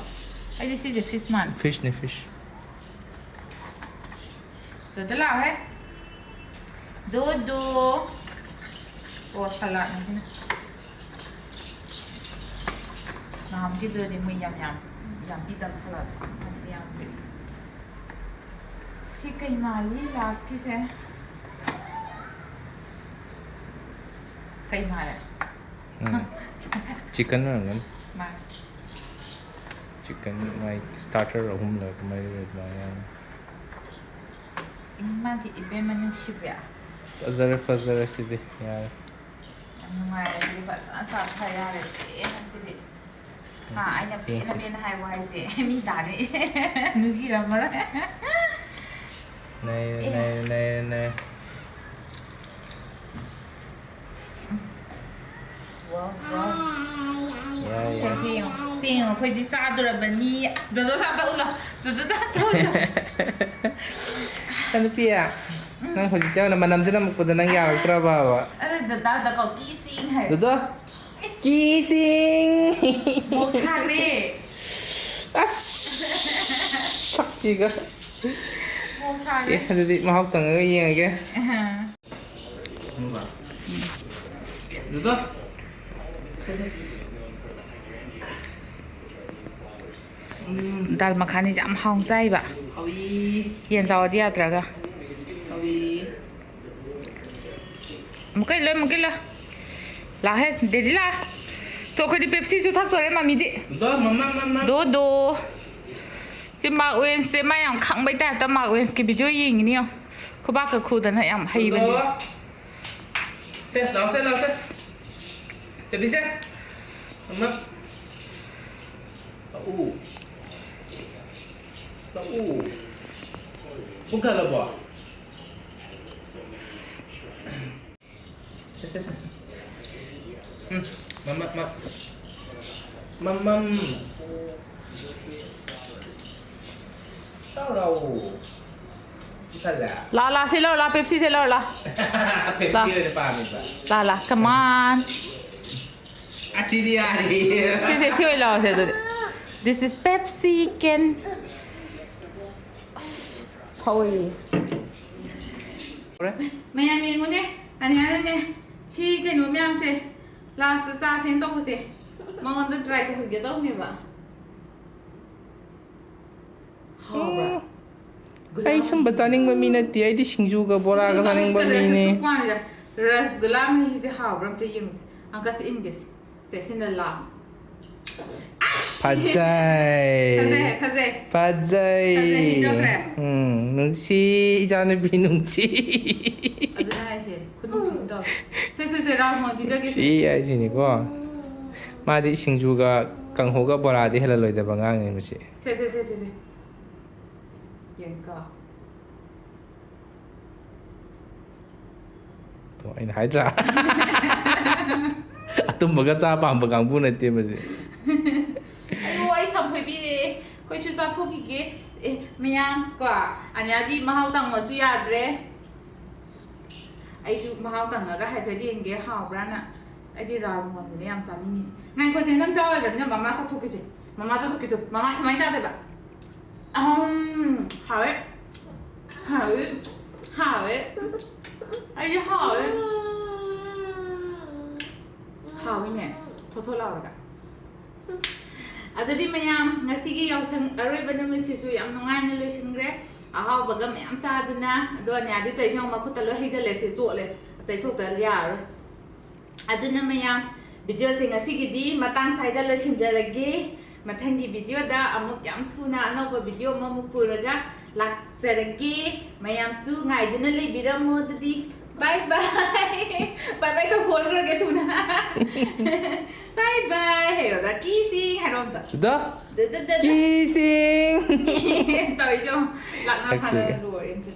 ꯑꯩꯗꯤ ꯁꯤꯁꯦ ꯐꯤꯁ ꯃꯥꯜꯂꯦ꯫ ꯐꯤꯁꯅꯦ, ꯐꯤꯁ꯫ ꯗꯣꯗꯣ ꯂꯥꯛꯑꯣꯍꯦ꯫ ꯗꯣꯗꯣ꯫ ꯑꯣ, ꯁꯂꯥꯠꯅꯦ ꯁꯤꯅ꯫ ꯅꯍꯥꯟꯃꯨꯛꯀꯤꯗꯨꯗꯗꯤ ꯃꯣꯏ ꯌꯥꯝ ꯌꯥꯝ, ꯌꯥꯝ ꯄꯤꯗꯕ ꯁꯂꯥꯠꯁꯦ꯫ ꯉꯁꯤꯗꯤ ꯌꯥꯝ ꯄꯤꯔꯛꯑꯦ꯫ ꯁꯤ ꯀꯩ ꯃꯥꯜꯂꯤ ꯂꯥꯁꯀꯤꯁꯦ? ꯀꯩ ꯃꯥꯜꯂꯦ? ꯎꯝ꯫ ꯆꯤꯛꯀꯟ ꯑꯣꯏꯔꯝꯒꯅꯤ꯫ ꯃꯥꯅꯦ꯫ ꯆꯤꯛꯀꯟ ꯃꯥꯏ starter ꯑꯍꯨꯝꯂ ꯃꯔꯤꯔ ꯑꯗꯨꯃꯥꯏꯅ ꯌꯥꯎꯔꯝꯒꯅꯤ꯫ ꯏꯃꯥꯒꯤ ꯏꯕꯦꯝꯃ ꯅꯨꯡꯁꯤꯕ꯭ꯔꯥ? ꯐꯖꯔꯦ, ꯐꯖꯔꯦ ꯁꯤꯗꯤ꯫ ꯌꯥꯔꯦ꯫ ꯌꯥꯝ ꯅꯨꯡꯉꯥꯏꯔꯦ ꯁꯤꯗꯤ, ꯐꯖꯅ ꯆꯥꯊ ꯌꯥꯔꯦ ꯄꯦꯟꯅ ꯁꯤꯗꯤ꯫ ꯍꯥ, ꯑꯩꯅ ꯄꯦꯟꯅ ꯌꯦꯡꯁꯤ꯫ ꯄꯦꯟꯅ ꯍꯥꯏꯕ ꯍꯥꯏꯁꯦ ꯃꯤ ꯇꯥꯔꯦ꯫ ꯅꯨꯡꯁꯤꯔꯝꯃꯔꯣꯏ꯫ ꯅꯩꯔꯦ, ꯑꯦ꯫ ꯅꯩꯔꯦ, ꯅꯩꯔꯦ, ꯅꯩꯔꯦ꯫ ꯋꯥꯎ, ꯋꯥꯎ꯫ ꯌꯥꯏ, ꯌꯥꯏ꯫ ꯁꯦ, ꯁꯤ ꯌꯦꯡꯉꯣ꯫ ꯁꯦꯡꯉꯣ, ꯑꯩꯈꯣꯏꯗꯤ ꯆꯥꯗꯣꯔꯕꯅꯤ꯫ ꯑꯁ, ꯗꯣꯗꯣ ꯁꯥ ꯑꯝꯇ ꯎꯠꯂꯣ꯫ ꯗꯣꯗꯣꯗ ꯑꯝꯇ ꯎꯠꯂꯣ꯫ ꯅꯨꯄꯤ, ꯅꯪ ꯍꯧꯖꯤꯛꯇꯤ ꯌꯥꯝꯅ ꯃꯅꯝꯁꯦ ꯅꯝꯃꯛꯄꯗ ꯅꯪ ꯌꯥꯔꯛꯇ꯭ꯔꯕꯕ? ꯑꯗ ꯗꯗꯥꯗ ꯀꯧ, "ꯀꯤꯁꯤꯡ" ꯍꯥꯏ꯫ ꯗꯣꯗꯣ, ꯀꯤꯁꯤꯡ! ꯃꯣꯛ ꯁꯥꯈ꯭ꯔꯦ꯫ ꯑꯁ! ꯁꯛꯁꯤꯒ꯫ ꯃꯣꯛ ꯑꯦ, ꯁꯥꯈ꯭ꯔꯦ꯫ ꯑꯗꯨꯗꯤ ꯃꯍꯥꯎ ꯇꯪꯉꯒ ꯌꯦꯡꯉꯒꯦ꯫ ꯑꯍ꯫ ꯗꯣꯗꯣ꯫ ꯗꯥꯜ ꯃꯈꯥꯅꯤꯁꯦ ꯌꯥꯝ ꯍꯥꯎꯅ ꯆꯥꯏꯕ꯫ ꯍꯥꯎꯏ꯫ ꯌꯦꯟ ꯆꯥꯎꯔꯗꯤ ꯌꯥꯗ꯭ꯔꯒ꯫ ꯍꯥꯎꯏ꯫ ꯑꯃꯨꯛꯀ ꯏꯜꯂꯣ, ꯑꯃꯨꯛꯀ ꯏꯜꯂꯣ꯫ ꯂꯥꯛꯍꯦ, ꯗꯦꯗꯤ ꯂꯥꯛ꯫ ꯇꯣ, ꯑꯩꯈꯣꯏꯗꯤ ꯄꯦꯞꯁꯤꯁꯨ ꯊꯛꯇꯣꯔꯦ ꯃꯃꯤꯗꯤ꯫ ꯗꯣ, ꯃꯃꯥ, ꯃꯃꯥ꯫ ꯗꯣ, ꯗꯣ꯫ ꯁꯤ ꯃꯥꯔꯛ ꯋꯦꯟꯁꯁꯦ ꯃꯥ ꯌꯥꯝ ꯈꯪꯕꯩ ꯇꯥꯏꯞꯇ ꯃꯥꯔꯛ ꯋꯦꯟꯁꯀꯤ ꯚꯤꯗꯤꯑꯣ ꯌꯦꯡꯉꯤꯅꯤ ꯌꯦꯡꯉꯣ꯫ ꯈꯨꯕꯥꯛꯀ ꯈꯨꯗꯅ ꯌꯥꯝ ꯍꯩꯕꯅꯤ꯫ ꯗꯣ꯫ ꯁꯦ, ꯂꯥꯎ ꯁꯦ, ꯂꯥꯎ ꯁꯦ꯫ ꯕꯦꯕꯤ ꯁꯦ꯫ ꯃꯃꯥ꯫ ꯂꯥꯛꯎ꯫ ꯂꯥꯛꯎ꯫ ꯄꯨꯛ ꯊꯜꯂꯕꯣ? ꯁꯦ, ꯁꯦ, ꯁꯦ꯫ ꯎꯝ, ꯃꯃꯥ, ꯃ-, ꯃꯃꯝ꯫ ꯆꯥꯎ ꯂꯥꯎ꯫ ꯄꯨꯛ ꯊꯜꯂꯦ꯫ ꯂꯥ, ꯂꯥ, ꯁꯤ ꯂꯧꯔ ꯂꯥ, ꯄꯦꯞꯁꯤꯁꯦ ꯂꯧꯔ ꯂꯥ꯫ ꯄꯦꯞꯁꯤ ꯑꯣꯏꯅ ꯄꯥꯝꯃꯦꯕ꯫ ꯂꯥ, ꯂꯥ, come on꯫ ꯑꯁꯤꯗꯤ ꯌꯥꯔꯦ꯫ ꯁꯤꯁꯦ, ꯁꯤ ꯑꯣꯏꯅ ꯂꯧꯔꯁꯦ ꯑꯗꯨꯗꯤ꯫ This is Pepsi can. ꯑꯁ, ꯊꯧꯏ꯫ ꯃꯌꯥꯝ ꯌꯦꯡꯉꯨꯅꯦ, ꯑꯅꯤꯌꯥꯅꯅꯦ, ꯁꯤ ꯀꯩꯅꯣ ꯃꯌꯥꯝꯁꯦ, ꯂꯥꯁꯇ ꯆꯥꯁꯦꯅ ꯇꯧꯕꯁꯦ, ꯃꯉꯣꯟꯗ ꯇ꯭ꯔꯥꯏ ꯇꯧꯍꯟꯒꯦ ꯇꯧꯅꯦꯕ꯫ ꯍꯥꯎꯕ꯭ꯔꯥ? ꯑꯩ ꯁꯨꯝꯕ ꯆꯥꯅꯤꯡꯕ ꯃꯤ ꯅꯠꯇꯦ, ꯑꯩꯗꯤ ꯁꯤꯡꯖꯨꯒ ꯕꯣꯔꯥꯒ ꯆꯥꯅꯤꯡꯕ ꯃꯤꯅꯦ꯫ ꯔꯁꯒꯨꯂꯥ ꯃꯍꯤꯁꯦ ꯍꯥꯎꯕ꯭ꯔꯥ ꯑꯝꯇ ꯌꯦꯡꯉꯨꯁꯦ꯫ ꯑꯪꯀꯁꯦ ꯏꯟꯒꯦꯁꯦ꯫ ꯁꯦ, ꯁꯤꯅ ꯂꯥꯁ꯫ ꯐꯖꯩ꯫ ꯐꯖꯩ, ꯐꯖꯩ꯫ ꯐꯖꯩ꯫ ꯐꯖꯩ, ꯍꯤꯗꯣꯛꯈ꯭ꯔꯦ꯫ ꯎꯝ, ꯅꯨꯡꯁꯤ, ꯏꯆꯥꯅꯨꯄꯤ ꯅꯨꯡꯁꯤ꯫ ꯑꯗꯨꯅ ꯍꯥꯏꯁꯦ, ꯈꯨꯅꯨꯡꯁꯤꯗꯣ꯫ ꯁꯦ, ꯁꯦ, ꯁꯦ, ꯔꯥꯎꯟ ꯑꯣꯏꯅ ꯄꯤꯖꯒꯦ꯫ ꯁꯤ ꯍꯥꯏꯁꯤꯅꯤꯀꯣ꯫ ꯃꯥꯗꯤ ꯁꯤꯡꯖꯨꯒ ꯀꯥꯡꯍꯧꯒ ꯕꯣꯔꯥꯗꯤ ꯍꯦꯜꯍꯜꯂꯣꯏꯗꯕ ꯑꯉꯥꯡꯅꯤ ꯃꯁꯤ꯫ ꯁꯦ, ꯁꯦ, ꯁꯦ, ꯁꯦ, ꯁꯦ꯫ ꯌꯦꯡꯀꯣ꯫ ꯑꯗꯣ ꯑꯩꯅ ꯍꯥꯏꯗ꯭ꯔꯥ? ꯑꯇꯨꯝꯕꯒ ꯆꯥ ꯄꯥꯝꯕ ꯀꯥꯡꯕꯨ ꯅꯠꯇꯦ ꯃꯁꯤ꯫ ꯑꯩꯈꯣꯏꯁꯨ ꯆꯥꯊꯣꯛꯈꯤꯒꯦ꯫ ꯑꯦ, ꯃꯌꯥꯝ ꯀꯣ, ꯑꯅꯤꯌꯥꯗꯤ ꯃꯍꯥꯎ ꯇꯪꯉꯁꯨ ꯌꯥꯗ꯭ꯔꯦ꯫ ꯑꯩꯁꯨ ꯃꯍꯥꯎ ꯇꯪꯉꯒ ꯍꯥꯏꯐꯦꯠ ꯌꯦꯡꯒꯦ, ꯍꯥꯎꯕ꯭ꯔꯥꯅ꯫ ꯑꯩꯗꯤ ꯔꯥꯜ ꯃꯣꯍꯟꯗꯨꯅꯦ ꯌꯥꯝ ꯆꯥꯅꯤꯡꯉꯤꯁꯦ꯫ ꯉꯥꯏꯈꯣꯁꯦ, ꯅꯪ ꯆꯥꯎꯔꯕꯅꯤꯅ ꯃꯃꯥ ꯆꯥꯊꯣꯛꯈꯤꯁꯦ꯫ ꯃꯃꯥ ꯆꯥꯊꯣꯛꯈꯤꯗꯣ꯫ ꯃꯃꯥ ꯁꯨꯃꯥꯏꯅ ꯆꯥꯗꯣꯏꯕ꯫ ꯑꯍꯝ, ꯍꯥꯎꯋꯦ꯫ ꯍꯥꯎꯋꯦ꯫ ꯍꯥꯎꯋꯦ꯫ ꯑꯩꯗꯤ ꯍꯥꯎꯋꯦ꯫ ꯍꯥꯎꯋꯤꯅꯦ꯫ ꯊꯣꯠ ꯊꯣꯠ ꯂꯥꯎꯔꯒ꯫ ꯑꯗꯨꯗꯤ ꯃꯌꯥꯝ, ꯉꯁꯤꯒꯤ ꯌꯥꯎꯁꯪ ꯑꯔꯣꯏꯕ ꯅꯨꯃꯤꯠꯁꯤꯁꯨ ꯌꯥꯝ ꯅꯨꯡꯉꯥꯏꯅ ꯂꯣꯏꯁꯤꯟꯈ꯭ꯔꯦ꯫ ꯑꯍꯥꯎꯕꯒ ꯃꯌꯥꯝ ꯆꯥꯗꯅ꯫ ꯑꯗꯣ ꯑꯅꯤꯌꯥꯗꯤ ꯇꯧꯔꯤꯁꯦ ꯌꯦꯡꯉꯣ, ꯃꯈꯨꯠꯇ ꯂꯣꯏ ꯍꯩꯖꯜꯂꯦ꯫ ꯁꯤ ꯆꯣꯠꯂꯦ꯫ ꯇꯩꯊꯣꯛꯇ ꯌꯥꯔꯔꯣꯏ꯫ ꯑꯗꯨꯅ ꯃꯌꯥꯝ, videoꯁꯦ ꯉꯁꯤꯒꯤꯗꯤ ꯃꯇꯥꯡ ꯁ꯭ꯋꯥꯏꯗ ꯂꯣꯏꯁꯤꯟꯖꯔꯒꯦ꯫ ꯃꯊꯪꯒꯤ videoꯗ ꯑꯃꯨꯛ ꯌꯥꯝ ꯊꯨꯅ ꯑꯅꯧꯕ video ꯑꯃꯃꯨꯛ ꯄꯨꯔꯒ ꯂꯥꯛꯆꯔꯒꯦ꯫ ꯃꯌꯥꯝꯁꯨ ꯉꯥꯏꯗꯨꯅ ꯂꯩꯕꯤꯔꯝꯃꯣ꯫ ꯑꯗꯨꯗꯤ bye bye꯫ Bye bye ꯇꯧꯊꯣꯛꯍꯟꯈ꯭ꯔꯒꯦ ꯊꯨꯅ꯫ Bye bye ꯍꯥꯏꯌꯣꯗ꯫ Kissing ꯍꯥꯏꯔꯣ ꯑꯝꯇ꯫ ꯗ ꯗ, ꯗ, ꯗ, ꯗ꯫ Kissing꯫ ꯇꯧꯔꯤꯗꯣ꯫ ꯂꯥꯛꯅ ꯐꯥꯅ ꯂꯣꯏꯔꯦ ꯑꯝꯇ꯫